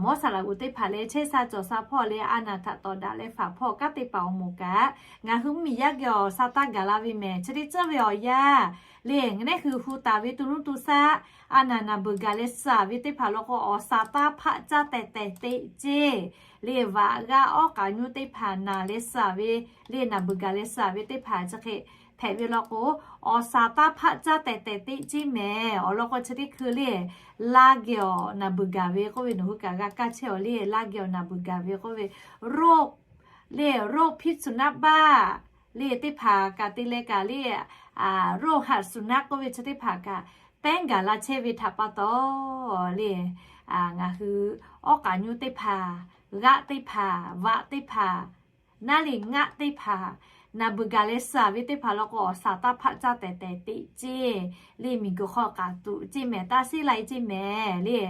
mawˇ saˍ laꞈ g'uˬ teˇ hpaˍ leh chehˇ sha cawˬ sha hpawˇ le a naˍ htaꞈ tawˍ daꞈ leh faˍ hpawˇ kanˉ te paˍ awˬ moˍ kaꞈ, ngaˬ hui mvuhˇmiˬ yaˇ geh awˬ sha taˇ gaˬ la ve mehˍ. Chi teˇ ceuˬ ve awˬ yanˇ le, ngaˬ neˉ hui hu taˍ ve to nuˇ to shaˆ a naˍ naˍ beuˬ gaˬ leh suh ve teˇ hpaˍ law k'o, awˬ sha taˇ hpaˆ caˇ tehˬ tehˬ teꞈ ceˇ. Le vaꞈ g'aˇ awˉ k'aꞈ nyuˇ teˇ hpaˍ naˍ leh suh ve, le naˍ beuˬ gaˬ leh suh ve teˇ hpaˍ chi hk'e hpehꞈ ve law k'o, awˬ sha taˇ hpaˆ caˇ tehˬ tehˬ teꞈ ceˇ mehˍ. Awˬ lawn k'o chi teˇ hkui le, laˇ geh awˬ naˍ beuˬ gaˬ ve k'oˆ ve nawˬ hui kaꞈ g'a kaˇ chehˇ aˬ le, laˇ geh awˬ naˍ beuˬ gaˬ ve k'oˆ ve โรค le โรคพิษสุนัขบ้า le teˇ hpaˍ kaꞈ te leh kaꞈ le, โรคหัดสุนัข k'oˆ ve chi teˇ hpaˍ kaꞈ pehˉ gaˬ la chehˇ ve htaꞈ pa taw le, ngaˬ hui awˉ k'aꞈ nyuˇ teˇ hpaˍ, g'aˆ teˇ hpaˍ, vaꞈ teˇ hpaˍ, naˉ le ngaˆ teˇ hpaˍ, naˍ beuˬ gaˬ leh suh ve teˇ hpaˍ law k'o, awˬ sha taˇ hpaˆ caˇ tehˬ tehˬ teꞈ ceˇ. Le miˬguiˬ hk'aw k'aꞈ tuꞈ ceˇ mehˍ, taˇ seˉ lai ceˇ mehˍ le.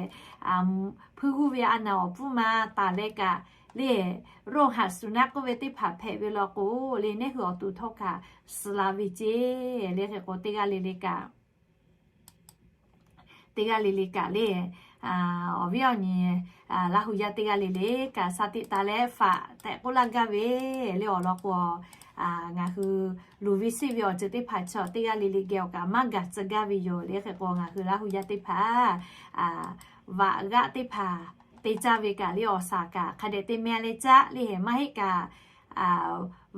Hpuiˇ g'uˇ ve a naˍ awˬ pfuhˇ ma taˍ leh kaꞈ le, โรคหัดสุนัข k'oˆ ve teˇ hpaˍ hpehꞈ ve law k'o le, neˉ hui awˬ to htawˇ kaꞈ suh la ve ceˇ. Le hk'e k'o teˇ g'aˇ le le kaꞈ teˇ g'aˇ le le kaꞈ le, awˬ viˉ awˬ nyi Laˇ hu yaˇ teˇ g'aˇ le le kaꞈ sha tiꞈ taˍ leh faꞈ tehꞈ k'oˆ laˇ gaˇ ve le awˬ lawn k'o, ngaˬ hui luˬ ve siˆ ve awˬ ceuˬ teˇ hpaˍ chaw teˇ g'aˇ le le geh awˬ kaꞈ maˇ gaˬ tcuh gaˇ ve yoˬ. Le hk'e k'o ngaˬ hui Laˇ hu yaˇ teˇ hpaˍ vaꞈ g'aˆ teˇ hpaˍ te caˇ ve kaꞈ le awˬ sha kaꞈ hk'a dehꞈ te meh leh caˇ le, maˇ heˆ kaꞈ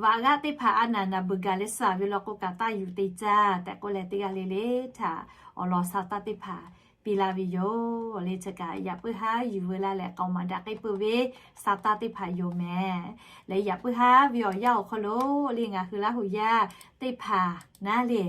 vaꞈ g'aˆ teˇ hpaˍ a naˍ naˍ beuˬ gaˬ leh suh ve law k'o kaꞈ taˇ yuˬ te caˇ tehꞈ k'oˆ leh teˇ g'aˇ le le htaꞈ awˬ lawn sha taˇ teˇ hpaˍ piˇ laˇ ve yoˬ. Le chi kaꞈ yaꞈ puiˉ haˉ yuˬ veu laˇ leh k'aoˍ maˍ daꞈ k'ai peuˬ ve sha taˇ teˇ hpaˍ yoˬ mehˍ. Leh yaꞈ puiˉ haˉ ve awˬ yanˇ awˬ hk'aw lo le ngaˬ hui Laˇ hu yaˇ teˇ hpaˍ naˉ le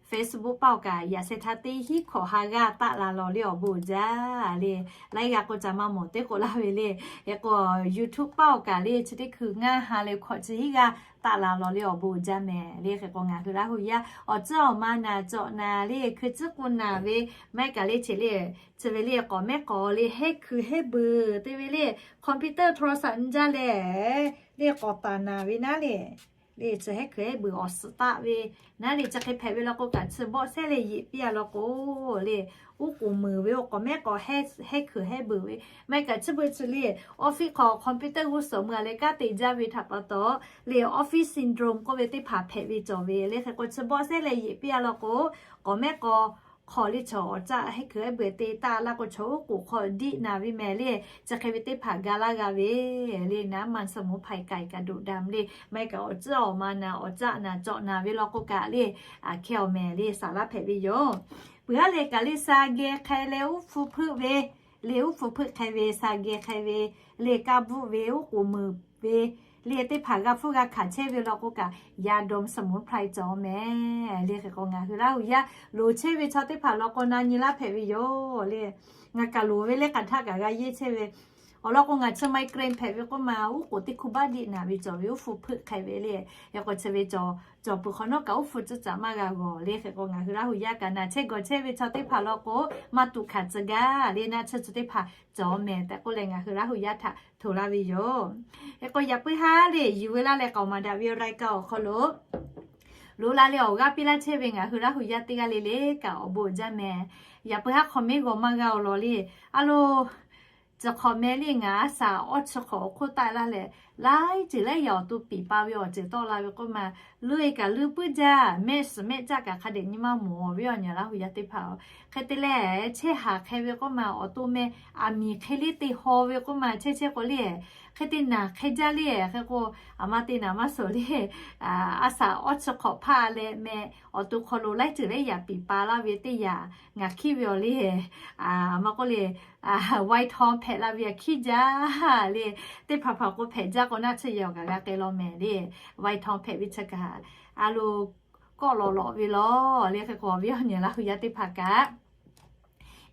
Facebook paˆ awˬ kaꞈ yaꞈ sheh htaˇ teˇ hinˉ hkawꞈ ha g'aˇ taˆ la lawˬ le awˬ bon uiˍ jaˇ le. Laiˉ g'aˇ k'o ca maˇ mawˬ teˇ k'oˆ laˇ ve le. Hk'e k'o YouTube paˆ awˬ kaꞈ le chi teˇ hkui ngaˇ ha leh hkawꞈ chi hiˉ g'aˇ taˆ la lawˬ le awˬ bon uiˍ jaˇ mehˍ. Le hk'e k'o ngaˬ hui Laˇ hu yaˇ awˬ tcuhˉ awˬ ma naˍ cawꞈ naˍ le hkui tcuhˉ k'o naˍ ve maˇ heˆ kaꞈ le chi le, chi ve le k'awꞈ mehˉ k'awꞈ le hehˉ hkui hehˉ beuˬ te ve le, computer โทรศัพท์ nyi jaˇ leh le k'awꞈ taˍ naˍ ve naˉ le. Le chi hehˉ hkui hehˉ beuˬ awˬ suhˍ taˆ ve naˉ le chi hk'e hpehꞈ ve law k'o kaꞈ chi bawˆ sehˉ leh yeꞈ piˇ a law k'o le, uˉ k'oˍ meuˍ ve oˇ k'awꞈ mehˉ k'awꞈ hehˉ hkui hehˉ beuˬ ve maˇ heˆ kaꞈ chi beuꞈ chi le office hk'aw computer g'uˇ suhˍ meuˇ a leh kanˉ te jaˇ ve htaꞈ pa taw le office syndrome k'oˆ ve teˇ hpaˍ hpehꞈ ve cawˬ ve. Le hk'e k'o chi bawˆ sehˉ leh yeꞈ piˇ a law k'o, k'awꞈ mehˉ k'awꞈ hk'aw le chaw awˬ caˆ hehˉ hkui hehˉ beuˬ te taˆ laˇ k'o chaw uˉ k'oˍ hk'aw diˆ naˍ ve mehˍ le. Chi hk'e ve teˇ hpaˍ ga laˇ g'a ve le naˉ มันสมุนไพร ไก่กระดูกดำ le maˇ heˆ kaꞈ awˬ tcuhˉ awˬ ma naˍ awˬ caˆ naˍ cawꞈ naˍ ve law k'o kaꞈ le, hkeh awˬ mehˍ le saˍ laˇ hpehꞈ ve yoˬ. Peuˬ haˉ leh kaꞈ le sha geh hk'e leh uˉ hpu hpeuˆ ve le uˉ hpu hpeuˆ hk'e ve sha geh hk'e ve le kaˇ bvuhˆ ve uˉ k'oˍ meuˍ ve le teˇ hpaˍ g'a hpfuhˇ g'a hkanˍ chehˇ ve law k'o kaꞈ ยาดมสมุนไพร cawˬ mehˍ. Le hk'e k'o ngaˬ hui Laˇ hu yaˇ loˍ chehˇ ve chaw teˇ hpaˍ law k'o na nyi laˇ hpehꞈ ve yoˬ le. Ngaˬ kaꞈ loˍ ve le k'aˬ htaˇ kaꞈ g'a yehˇ chehˇ ve Awˬ lawn k'o, ngaˬ chi migraine hpehꞈ ve k'oˆ ma, uˉ k'oˍ teˇ hkuˇ baˆ diˆ naˍ ve cawˬ ve, uˉ hfuhˇ hpeuˆ hk'e ve le. Hk'e k'o chi ve cawˬ, cawˬ peuˬ hk'awꞈ nawˉ kaꞈ uˉ hfuhˇ tcuhˉ caꞈ maˇ g'a g'awˬ le. Hk'e k'o ngaˬ hui Laˇ hu yaˇ kaꞈ naˬ chehˇ gawˬ chehˇ ve chaw teˇ hpaˍ law k'o, maˇ tuꞈ hkanˍ tcuh gaˇ le. Naˆ tsuhˇ chi teˇ hpaˍ cawˬ mehˍ tehꞈ k'oˆ leh ngaˬ hui Laˇ hu yaˇ htaꞈ htoꞈ laˇ ve yoˬ. Hk'e k'o yaꞈ puiˉ haˉ le, yuˬ ve laˇ leh k'aoˍ maˍ daꞈ ve awˬ รายการ awˬ hk'aw lo loꞈ la leh awˬ g'aˇ piˇ laˇ chehˇ ve ngaˬ hui Laˇ hu yaˇ teˇ g'aˇ le le kaꞈ awˬ bon uiˍ jaˇ mehˍ. Yaꞈ puiˉ haˉ hk'awꞈ mehˉ g'awˬ maˇ g'a awˬ lawn le. A lo, tcuh hk'awꞈ meh le, ngaˬ a shaˍ awˇ chi hk'awꞈ awˬ hk'oˆ taˆ laˇ leh, laiˉ ceuˬ laiˉ yaꞈ awˬ to piˍ pa ve awˬ ceuˬ tawˆ la ve k'oˆ ma, leuˆ e kaꞈ leuˆ puiˉ jaˇ, mehˆ suhˍ mehˆ caˆ kaꞈ hk'a dehꞈ nyi maˇ mawˬ ve awˬ nyi Laˇ hu yaˇ teˇ hpaˍ-oˬ. Hk'e te leh chehˇ haˍ hk'e ve k'oˆ ma, awˬ to meh aˬ miˍ hk'e le te haw ve k'oˆ ma, chehˇ chehˇ k'o le, hk'e te naˬ hk'e jaˇ le. Hk'e k'o, aˬ ma te naˬ maˇ suhˍ le. A shaˍ awˇ chi hk'awꞈ hpaˇ leh meh awˬ to hk'aw lo laiˉ ceuˬ laiˉ yaꞈ piˍ pa laˇ ve teˇ yanˇ ngaˬ hkiˉ ve awˬ le. Aˬ ma k'oˆ le, ไวทอง hpehꞈ la ve aˬ hkiˉ jaˇ le. Teˇ hpaˍ hpaˍ k'o hpehꞈ jaˇ k'o naˆ tsuhˇ yehˬ awˬ kaꞈ g'a k'ai law mehˍ le. ไวทอง hpehꞈ ve chi kaꞈ a lo kawˆ lawꞈ lawꞈ ve law le. Hk'e k'o awˬ viˉ awˬ nyi Laˇ hu yaˇ teˇ hpaˍ kaꞈ,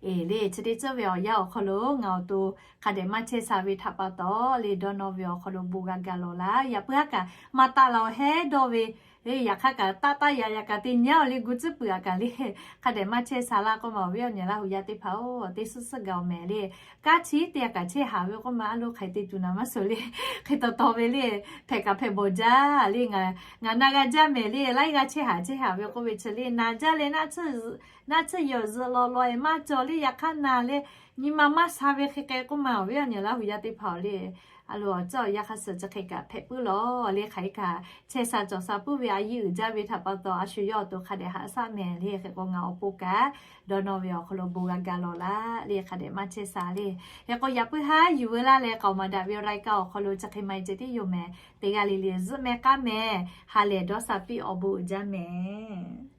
eˬ le, chi teˇ ceuˬ ve awˬ yanˇ awˬ hk'aw lo ngaˬ awˬ to hk'a dehꞈ maˇ chehˇ sha ve htaꞈ pa taw le, dawˇ nawˇ ve awˬ hk'aw lo bon g'a gaˬ lawˬ laˇ. Yaꞈ puiˉ haˉ kaꞈ maˇ taˆ la awˬ hehˉ dawˇ ve, yaꞈ hk'aˇ kaꞈ taˆ taˆ yaꞈ yaꞈ kaꞈ te nyi awˬ le gu tcuhˉ puiˍ a kaꞈ le, hk'a dehꞈ maˇ chehˇ sha laˇ k'oˆ ma, awˬ viˉ awˬ nyi Laˇ hu yaˇ teˇ hpaˍ-oˬ, teˇ suhˉ suhˉ gaˬ awˬ mehˍ le. Kanˉ chi teˇ yaꞈ kaꞈ chehˇ haˍ ve k'oˆ ma, a lo hk'aˬ hk'e te tuˬ naˬ maˇ suhˍ le. Hk'e taw taw ve le, hpehꞈ kaꞈ hpehꞈ bawˬ jaˇ le. Ngaˬ na g'a jaˇ mehˍ le, laiˉ g'aˇ chehˇ haˍ chehˇ haˍ ve k'oˆ ve chi le, naˬ jaˇ leh naˆ tsuhˇ yawˬ zuhꞈ lawˬ lawˬ e maˇ cawˬ le. Yaꞈ hk'aˇ naˬ leh nyi ma maˇ sha ve hk'e k'ai k'oˆ ma, awˬ viˉ awˬ nyi Laˇ hu yaˇ teˇ hpaˍ-oˬ le, a lo awˬ ceuˬ awˬ yanˇ hk'a suhˍ chi hk'e kaꞈ hpehꞈ puiˉ lawˬ le. Hk'aˬ hk'e kaꞈ chehˇ sha cawˬ sha puiˉ ve a yiˇ uiˍ jaˇ ve htaꞈ pa taw, a shu yawˇ awˬ to hk'a dehꞈ haꞈ shaˆ mehˍ le. Hk'e k'o ngaˬ awˬ pon kaꞈ dawˇ nawˇ ve awˬ hk'aw lo bon g'a gaˬ lawˬ laˇ le, hk'a dehꞈ maˇ chehˇ sha le. Hk'e k'o yaꞈ puiˉ haˉ yuˬ ve laˇ leh k'aoˍ maˍ daꞈ ve รายการ awˬ hk'aw lo chi hk'e ma e ceh tiˉ yoˬ mehˍ. Teˇ g'aˇ le le zuhˆ meh k'aˉ mehˍ, ha lehˬ dawˇ sha piˇ awˬ bon uiˍ jaˇ mehˍ.